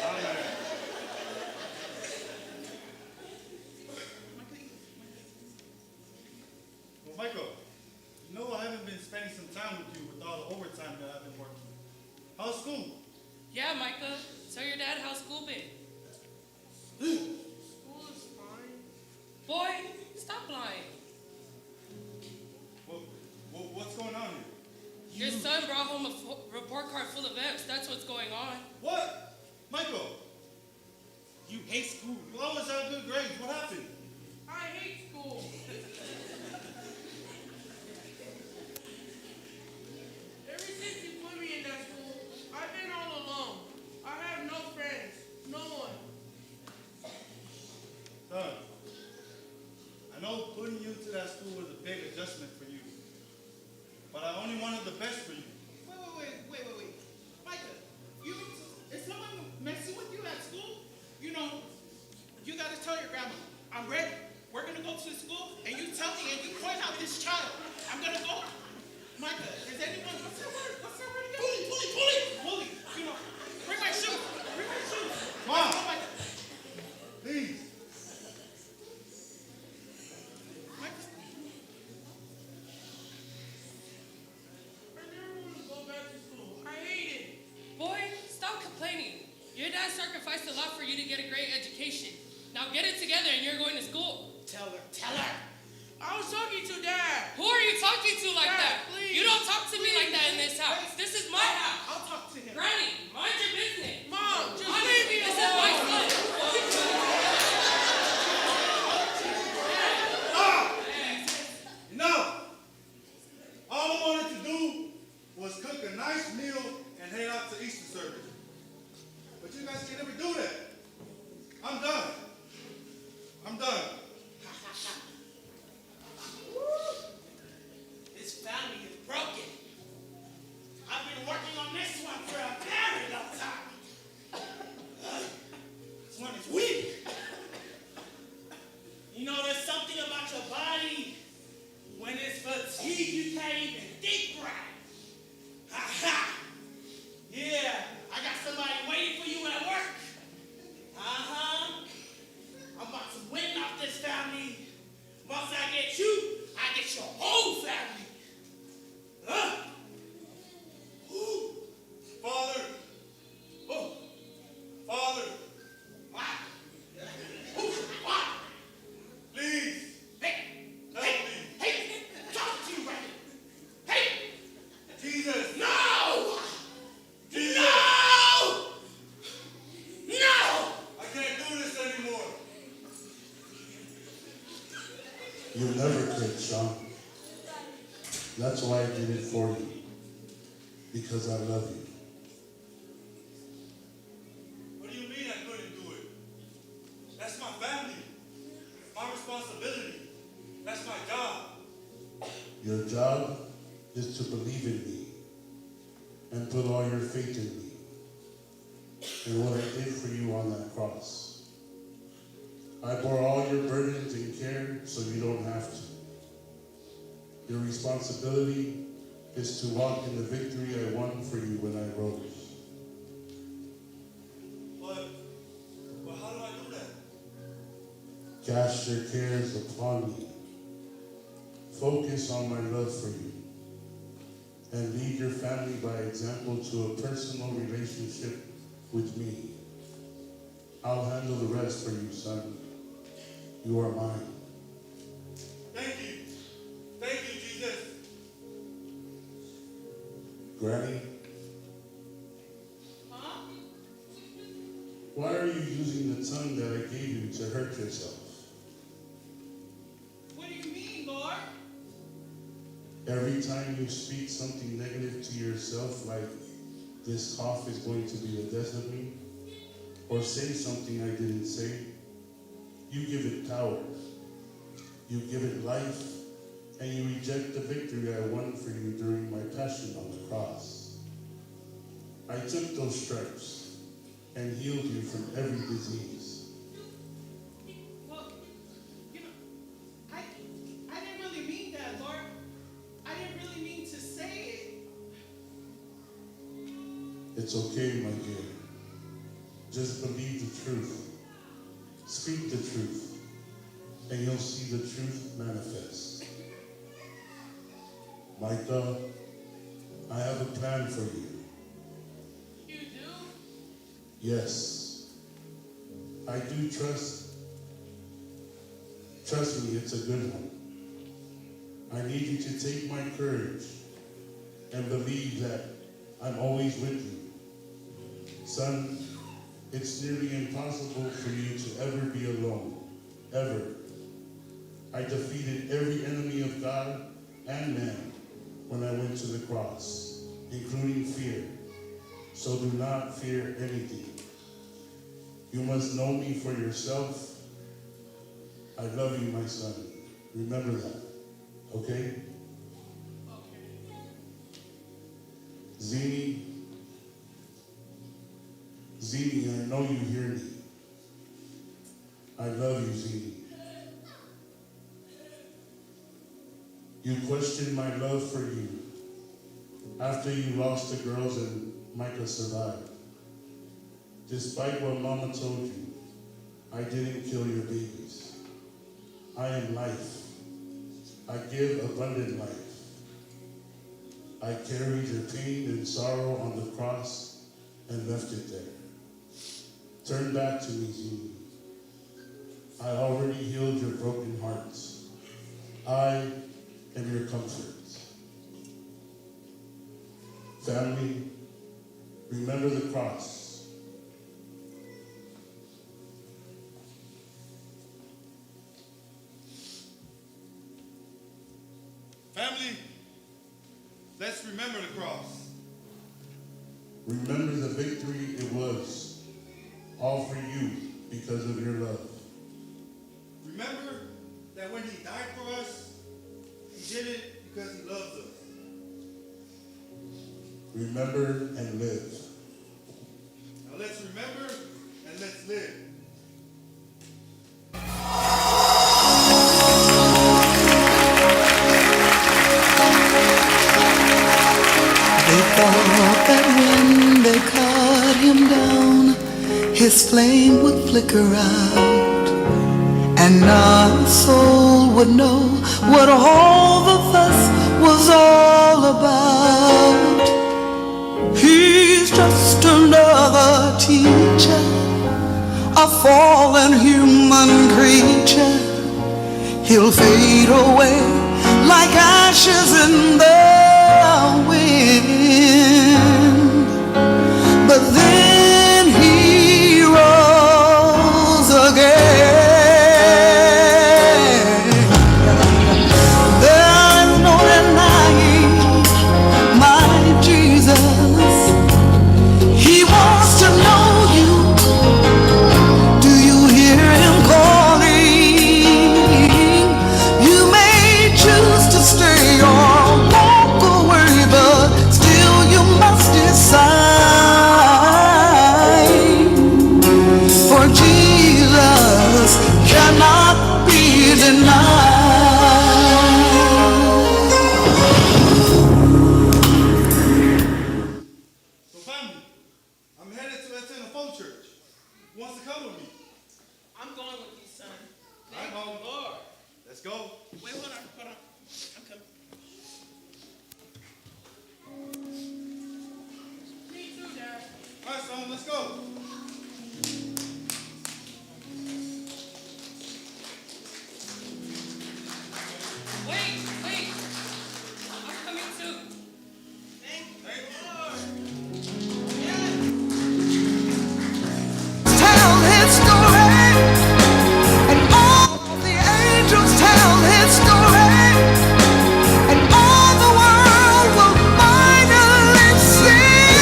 Amen. Michael, eat. Yeah, Micah. Tell your dad how school been. School is fine. Boy, stop lying. What, what, what's going on here? Your son brought home a report card full of F's. That's what's going on. What? Michael, You hate school. you always have good grades. What happened? I hate school. Ever since you put me in that school, I've been all alone. I have no friends, no one. Son, I know putting you to that school was a big adjustment for you, but I only wanted the best for you. Wait, wait, wait, wait, wait, wait. Micah, you is someone messing with you at school? You know, you gotta tell your grandma, I'm ready. We're gonna go to the school and you tell me and you point out this child. I'm gonna go. Micah, is anyone what's that word? What's that word again? Bully, bully, bully. Bully. You know, bring my shoes. Bring my shoes. Mom. Go, Micah. Please. Micah. I never want to go back to school. I hate it. Boy, stop complaining. Your dad sacrificed a lot for you to get a great education. Now get it together and you're going to school. Tell her, tell her. I was talking to Dad. Who are you talking to like Dad, that? please. You don't talk to me like that in this house. This is my house. I'll talk to him. Granny, mind your business. Mom, just Honey, leave me this is my alone. son. Enough! All I wanted to do was cook a nice meal and head out to Easter service. But you guys can never do that. I'm done. I'm done. This family is broken. I've been working on this one for a very long time. Ugh, This one is weak. You know, there's something about your body. When it's fatigued, you can't even think right. Ha ha. Yeah, I got somebody waiting for you at work. Uh-huh. I'm about to win off this family. Once I get you, I get your whole family. Huh? Ooh. Father! Oh. Father! Wow. Ooh. Wow. Please! Hey. Help Hey. me! Hey. I'm talking to you right now. Hey. Jesus! No. Jesus! No. No. I can't do this anymore. You never could, Sean. That's why I did it for you. Because I love you. What do you mean I couldn't do it? That's my family. My responsibility. That's my job. Your job is to believe in me and put all your faith in me and what I did for you on that cross. I bore all your burdens and care so you don't have to. Your responsibility is to walk in the victory I won for you when I rose. But how do I do that? Cast your cares upon me. Focus on my love for you. And lead your family by example to a personal relationship with me. I'll handle the rest for you, son. You are mine. Thank you. Thank you, Jesus. Granny, Huh? why are you using the tongue that I gave you to hurt yourself? What do you mean, Lord? Every time you speak something negative to yourself, like this cough is going to be the death of me, or say something I didn't say, you give it power. You give it life, and you reject the victory I won for you during my passion on the cross. I took those stripes and healed you from every disease. Well, you know, I didn't really mean that, Lord. I didn't really mean to say it. It's okay, my dear. Just believe the truth. Speak the truth, and you'll see the truth manifest. Micah, I have a plan for you. You do? Yes. I do trust. Trust me, it's a good one. I need you to take my courage and believe that I'm always with you. Son, it's nearly impossible for you to ever be alone. Ever. I defeated every enemy of God and man when I went to the cross, including fear. So do not fear anything. You must know me for yourself. I love you, my son. Remember that, okay? Zini, Zini, I know you hear me. I love you, Zini. You questioned my love for you after you lost the girls and Micah survived. Despite what Mama told you, I didn't kill your babies. I am life. I give abundant life. I carried your pain and sorrow on the cross and left it there. Turn back to me, Zini. I already healed your broken hearts. I am your comfort. Family, remember the cross. Family, let's remember the cross. Remember the victory it was, all for you because of your love. Remember that when he died for us, he did it because he loves us. Remember and live. Now let's remember and let's live. They thought that when they cut him down, his flame would flicker out, and not a soul would know what all the fuss was all about. He's just another teacher, a fallen human creature. He'll fade away like ashes in the wind. But then he rose again. There's no denying my Jesus. He wants to know you. Do you hear him calling? You may choose to stay or walk away, but still you must decide. For Jesus cannot be denied. So family, I'm headed to attend a phone church. Who wants to come with me? I'm going with you, son. All right, Thank you, Mom. Lord. Let's go. Wait, hold on, hold on. I'm coming. Me too, Dad. All right, son, let's go. Wait, wait. I'm coming too. Thank you, Thank you. Lord. Yes. Tell his story, and all the angels tell his story, and all the world will finally see.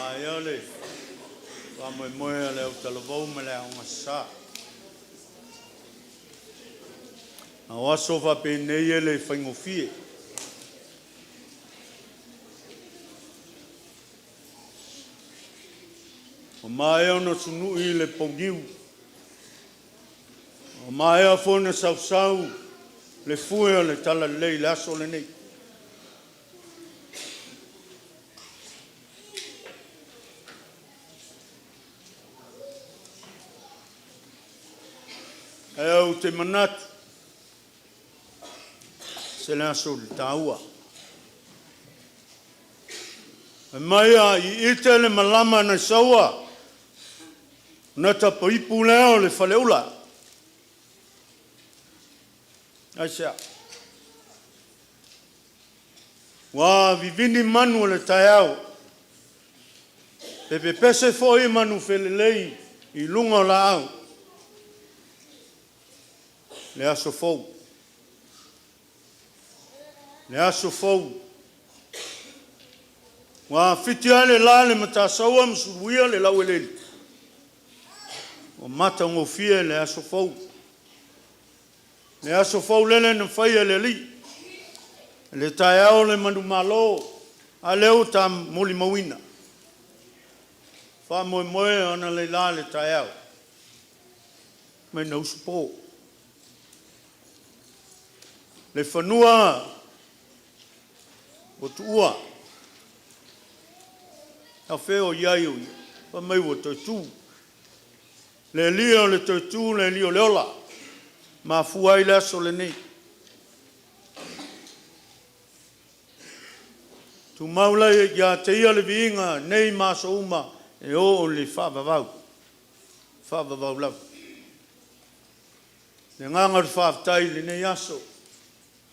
Maea le faamoemoe a le autalavou ma le Aoga Sa. A o aso faapenei e le faigofie. Ua maea ona sunui le pouliu, ua maea foi ona sausau le fue o le talalelei i le aso lenei. Ae ou te manatu, e ese le aso o le taua. Fai mai a iite le malama nai Saua, ona tapaipu lea o le Faleula. Aisea? Ua vivini manu o le taeao, pe pepese foi manufelelei i luga o laau, le aso fou, le aso fou. Ua fiti ae le la i le Matasaua ma suluia le laueleele, ua matagofie le aso fou. Le aso fou lele na faia e le Alii, le taeao o le manumalo, a lea ua ta molimauina. Faamoemoe analeila i le taeao, fai mai na usupo le fanua ua tuua, a o fea o i ai ou? Fai mai ua toe tu. Le Alii o le toe tu, le Alii o le ola, ua mafua ai le aso lenei. Tumau ia te Ia le viiga nei ma aso uma e oo i le faavavau, faavavau lava. O le agaga o le faafetai i lenei aso,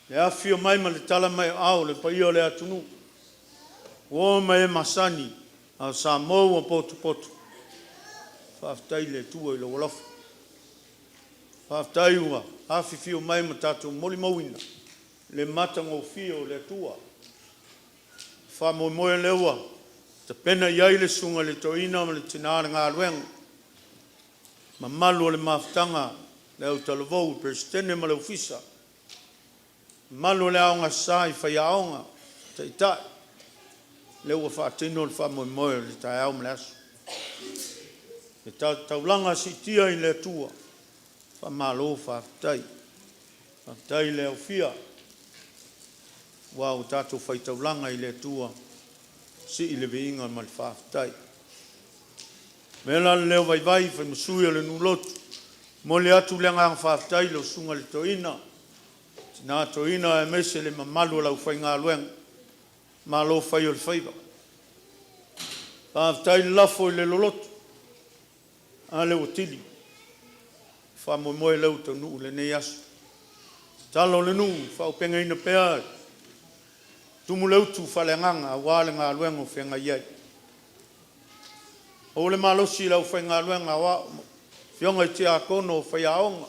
le afifio mai ma le tala mai o aao o le paia o le atunuu, uo ma e masani, a o Samoa ua potopoto, faafetai i le Atua i lou alofa. Faafetai ua afifio mai ma tatou molimauina le matagofie o le Atua. Le faamoemoe lea ua tapena i ai le susuga i le toeaina ma le tina o le galuega, mamalu o le mafutaga, le autalavou, le Peresetene ma le Ofisa, mamalu o le Aoga Sa i faiaoga, taitai, lea ua faatino le faamoemoe o le taeao ma le aso. Le taulaga siitia i le Atua, faamalo faafetai. Faafetai le aufia aua ua tatou fai taulaga i le Atua, sii le viiga ma le faafetai. O le mea la le leo vaivai e fai ma sui o le nuu lotu, e momoli atu le agaga faafetai i lau Susuga i le Toeaina, tina toeaina aemaise le mamalu o le aufaigaluega, malo fai o le faiva. Faafetai le lafo i le loloto, a lea ua tili le faamoemoe lea ua taunuu i lenei aso. O le tatalo a le nuu, faaauupegaina pea le tumu le utu faaleagaga aua le galuega o feagai ai. Maua le malosi i le aufaigaluega aoao, afioga i tiakono, o faiaoga,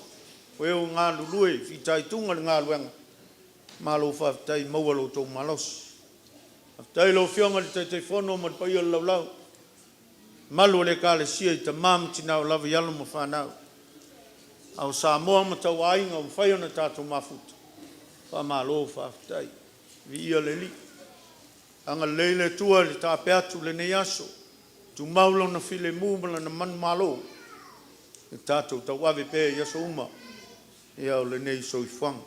o e o galulue fitaituga i le galuega, malo faafetai ua maua lo outou malosi. Faafetai i lau Afioga i le Taitaifono ma le paia o le laulau, le mamalu o le Ekalesia i tama ma tina, oo lava i alo ma fanau, a o Samoa ma tauaiga ua mafai ona tatou mafuta, faamalo faafetai. Viia le Alii. Agalelei le Atua i le taape atu i lenei aso, tumau Lona filemu ma Lana manumalo e tatou te tauave pea i aso uma o lenei soifuaga.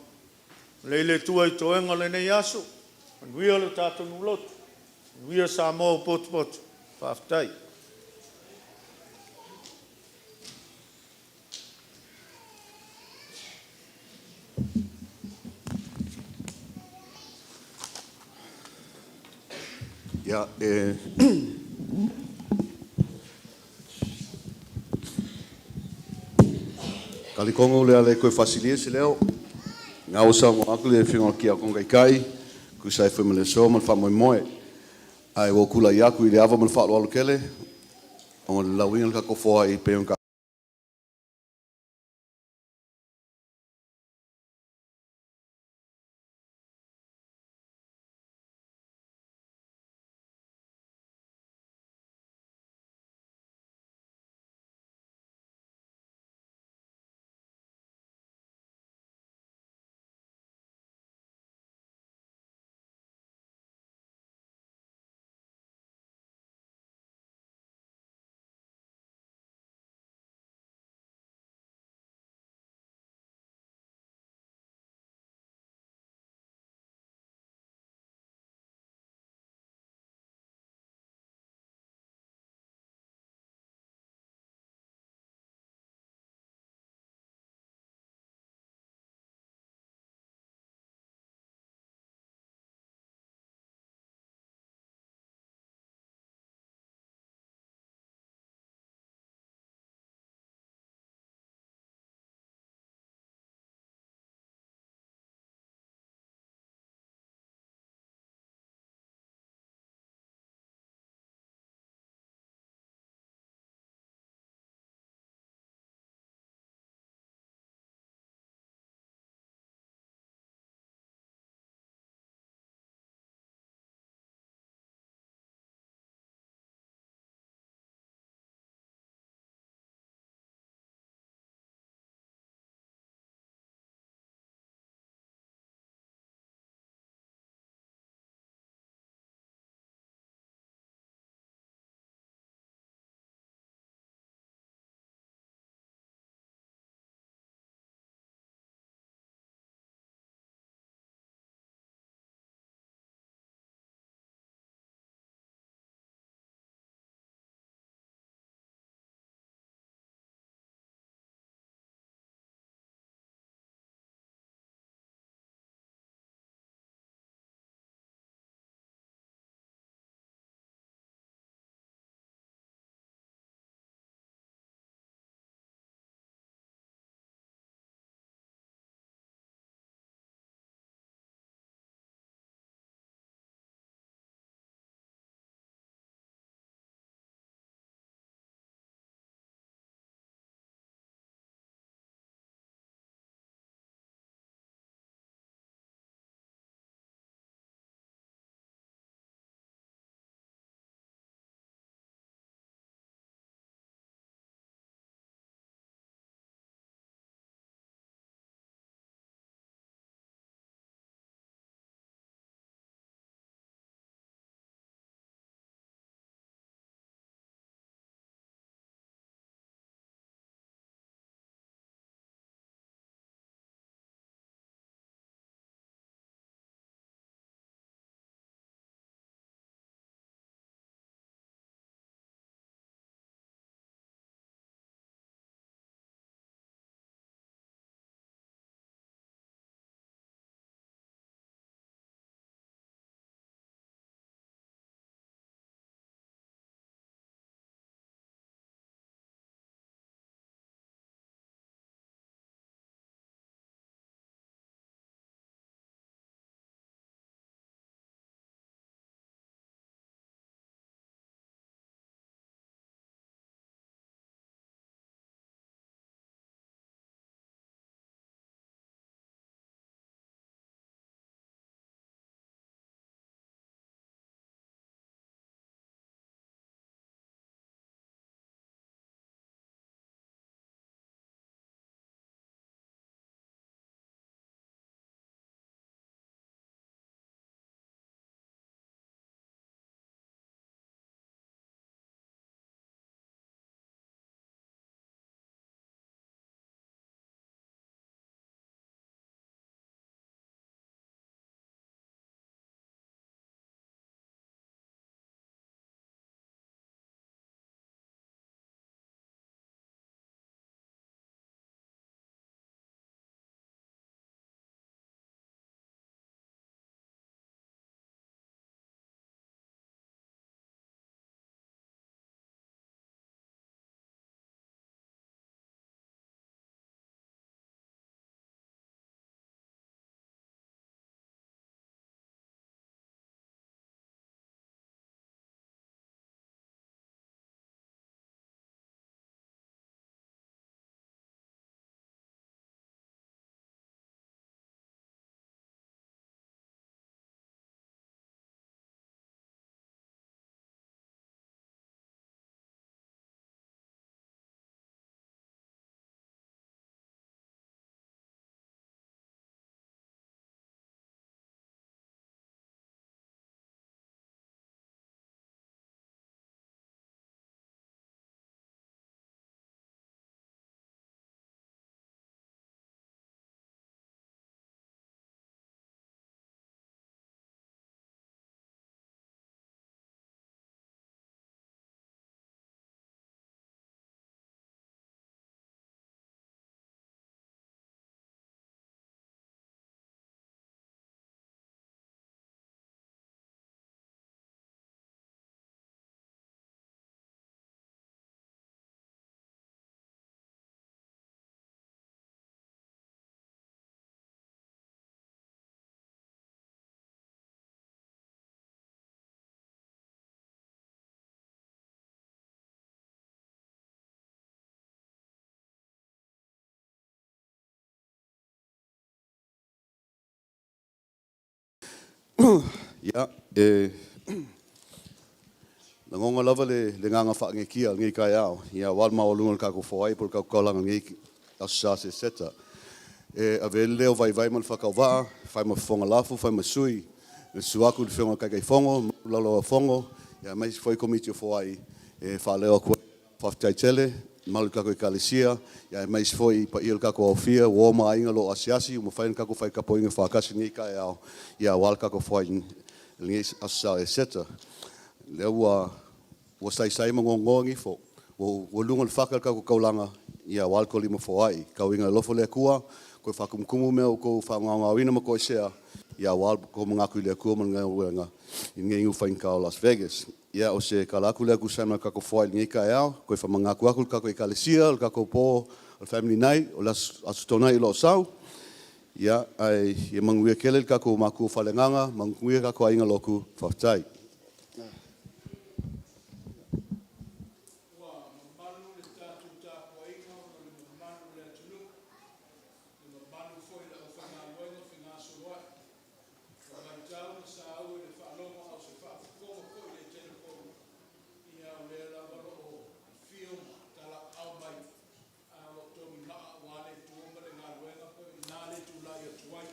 Agalelei le Atua i toega o lenei aso, manuia le tatou nuu lotu, manuia Samoa ua potopoto. Faafetai. Ia, e talitonu o le a le toe faasilia se leo, o lena ua saunoa atu le Afioga i le Tiakono Taitai e tusa ai foi ma le aso ma le faamoemoe. Ae ua ou tulai atu i le ava ma le faaaloalo tele ona o le lauina o le tatou foai e pei ona Ia, e lagona lava le agaga faanekia i lenei taeao, ia aua le maualuga o le tatou foai po o le tatou taulaga i lenei Aso Sa Seseta. E avea ai le leo vaivai ma le faatauvaa, e fai ma fofoga lafo, fai ma sui, e susu atu le Afioga i le Taitaifono ma le Laulau-a-Fono, aemaise foi Komiti o Foai e faaleo atu ai le faafetai tele i le mamalu o le tatou Ekalesia, aemaise foi le paia o le tatou aofia, uo ma aiga o lo o asiasi ua mafai ona tatou fai tapuaiga faatasi i lenei taeao aua le tatou foai i lenei Aso Sa Eseta. O lea ua saisai ma noanoa nifo, ua luga o le fata le tatou taulaga aua le tolima foai. Tau ina alofa le Atua toe faatumutumu mea ua outou faagaogaoina ma toesea aua lo outou manatu i le Atua ma Lana galuega i lenei nuu faigata o Las Vegas. Ia, o se tala atu lea e tusa ai ma le tatou foai i lenei taeao. Toe faamanatu atu le tatou Ekalesia, o le tatou po o le Family Night o le Aso Toonai o lo o sau. Ae ia manuia tele le tatou matua faaleagaga, manuia tatou aiga lotu. Faafetai. Ua mamalu le tatou tapuaiga ona o le mamalu o le atunuu, le mamalu foi o le aufaigaluega fegasoloai. Ua matau ma saua i le faalogo a o se faafofoga foi i le telefoni, ia o lea lava o lo o afio ma talaaao mai ae o lo o togimaa aua le Atua ma le galuega. Pei o i ina le tulai atu ai,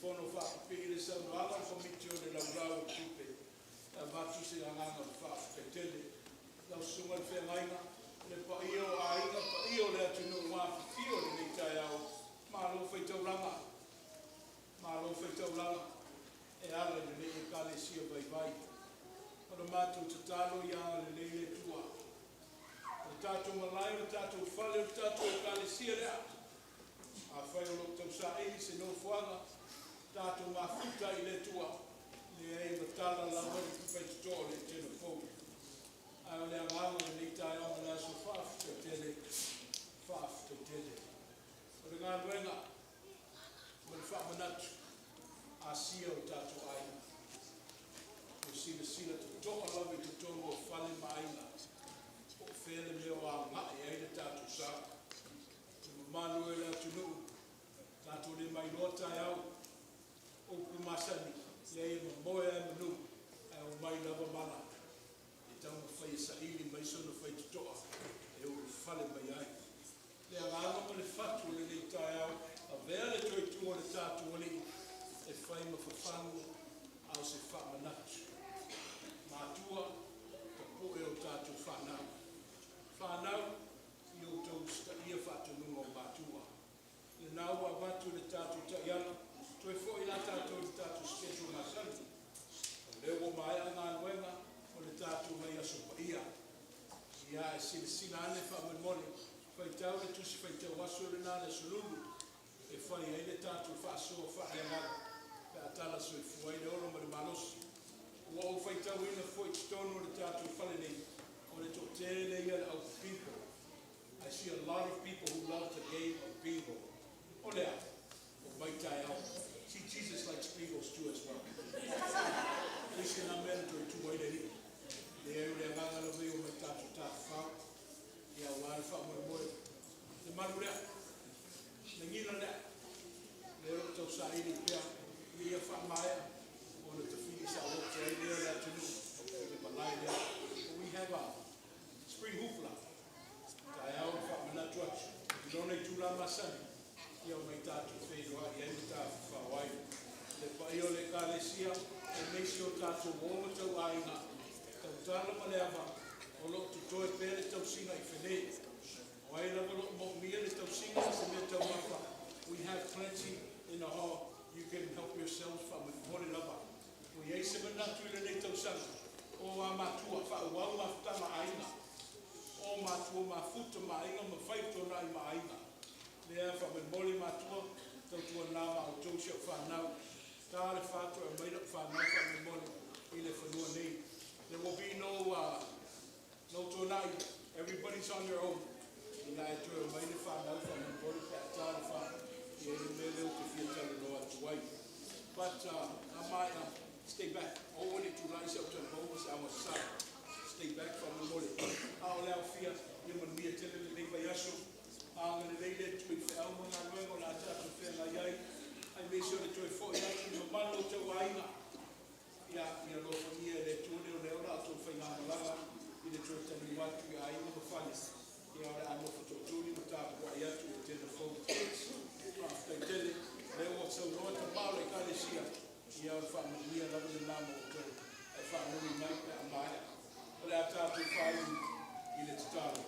fono faapipii le saunoaga a le Komiti o le Laulau o Tupe e avatu se agaga o le faafetai tele. Lau Susuga i le Feagaiga, le paia o aiga, paia o le atunuu ua afifio i lenei taeao, malo fai taulaga, malo fai taulaga e ala i lenei Ekalesia vaivai. O le matou tatalo ia agalelei le Atua. O le tatou malae, o le tatou fale, o le tatou Ekalesia lea. Afai o lo o tausaili se nofoaga, tatou mafuta i le Atua, leai e matala lava le faitotoa o le Etena fou. Ae o le agaga o lenei taeao ma le aso, faafetai tele, faafetai tele. O le galuega ma le faamanatu, asia o tatou aiga. Ua silasila totoa lava i totonu o fale ma aiga, po o fea le mea o agai ai le tatou sa. Le mamalu e o le atunuu, tatou le mailoa taeao, upu masani, leai e momoe lava i manu, ae omai lava mala e taumafai e saili mai sona faitotoa e ulufale mai ai. Le agaga ma le fatu o lenei taeao, avea le toe itu o le tatou Alii e fai ma fafagu a o se faamanatu. Matua, tapue o tatou fanau. Fanau, i outou usitaia faatonuga o matua. Lena ua avatu le tatou taiala, toe foi la tatou i le tatou schedule masani. O lea ua maea galuega o le tatou vaiaso paia. Ia, e silasila ane faamolemole, faitau le tusi faitau aso lena le Aso Lulu e fai ai le tatou faasoa faaleagaga pe a tala soifua ai le ola ma le malosi. Ua ou faitauina foi i totonu o le tatou fale nei, o le toatele ia le au bingo. I see a lot of people who love the game of bingo. O le a? O mai taeao. See, Jesus likes bingos too as well. Isi na mea na toe tu ai le Alii. Leai o le agaga lava ia o mai tatou tafafao. Ia aua le faamoemoe. Le malu lea, le gila lea, lea o lo o tausaili pea ina ia faamaea ona tafili saoloto ai lea o le atunuu i le malae lea. We have a spring hoopla. Taeao le faamanatu atu i lona itula masani, ia o mai tatou feiloai ai ma tafafao ai. Le paia o le Ekalesia, aemaise o tatou uo ma tauaiga, tautala ma le ava, o lo o totoe pea le tausiga i Fene. O ai lava o lo o moomia le tausiga ma se mea taumafa, we have plenty in the hall. You can help yourselves faamolemole lava. Ua i ai se manatu i lenei tausaga, o a matua, faaauau mafutaga a aiga. O matua mafuta ma aiga ma faitotoa ma aiga. Lea faamolemole matua, tautuana ma outou si au fanau. Ta le whātua e mai lau whanau faamolemole i le fanua nei. There will be no tonai. Everybody's on their own. Ina e toe mai le whanau faamolemole pe a tā le wha. Ia le mea leo te fia talanoa atu ai. But I might stay back. O le tulai se au talanoa se awa sa. Stay back faamolemole. A o le aofia, ia manuia tele lenei vaiaso. Agalelei le Atua i feau ma galuega o le a tatou feagai ai. Aemaise o le toe foi atu i mamalu o tauaiga. lena mo outou, ae faamuli mai pe a maea. O le a tatou faaiu i le tatalo.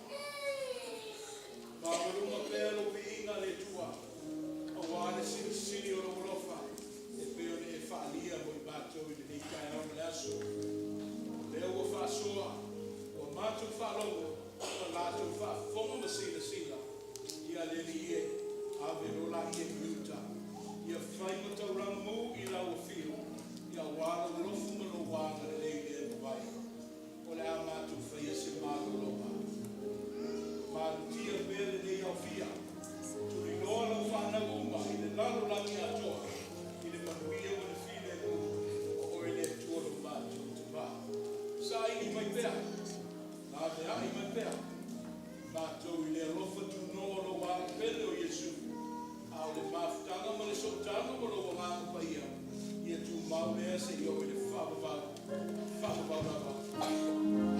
Maualuga pea lou viiga le Atua, aua le silisili o lou alofa e pei ona e faaalia mo i matou i lenei taeao ma le aso. O lea ua faasoa, ua matou faalogo, ma latou faafofoga ma silasila, ia le Alii e, ave loa laia i uta, ia fai ma taulaga mu i lau afio, aua lou alofa ma lou agalelei le mavae. O le a matou faia se malologa. Malutia pea lenei aofia, tuliloa lau fanau uma i le lalolagi atoa, i le manuia ma le filemu o oe le Atua lo matou Tama. Saili mai pea, laveai mai pea, matou i le alofa tunoa o lou Alo pele o Iesu, a o le mafutaga ma le sootaga ma lou Agaga Paia, ia tumau lea seia oo i le faavavau, faavavau lava.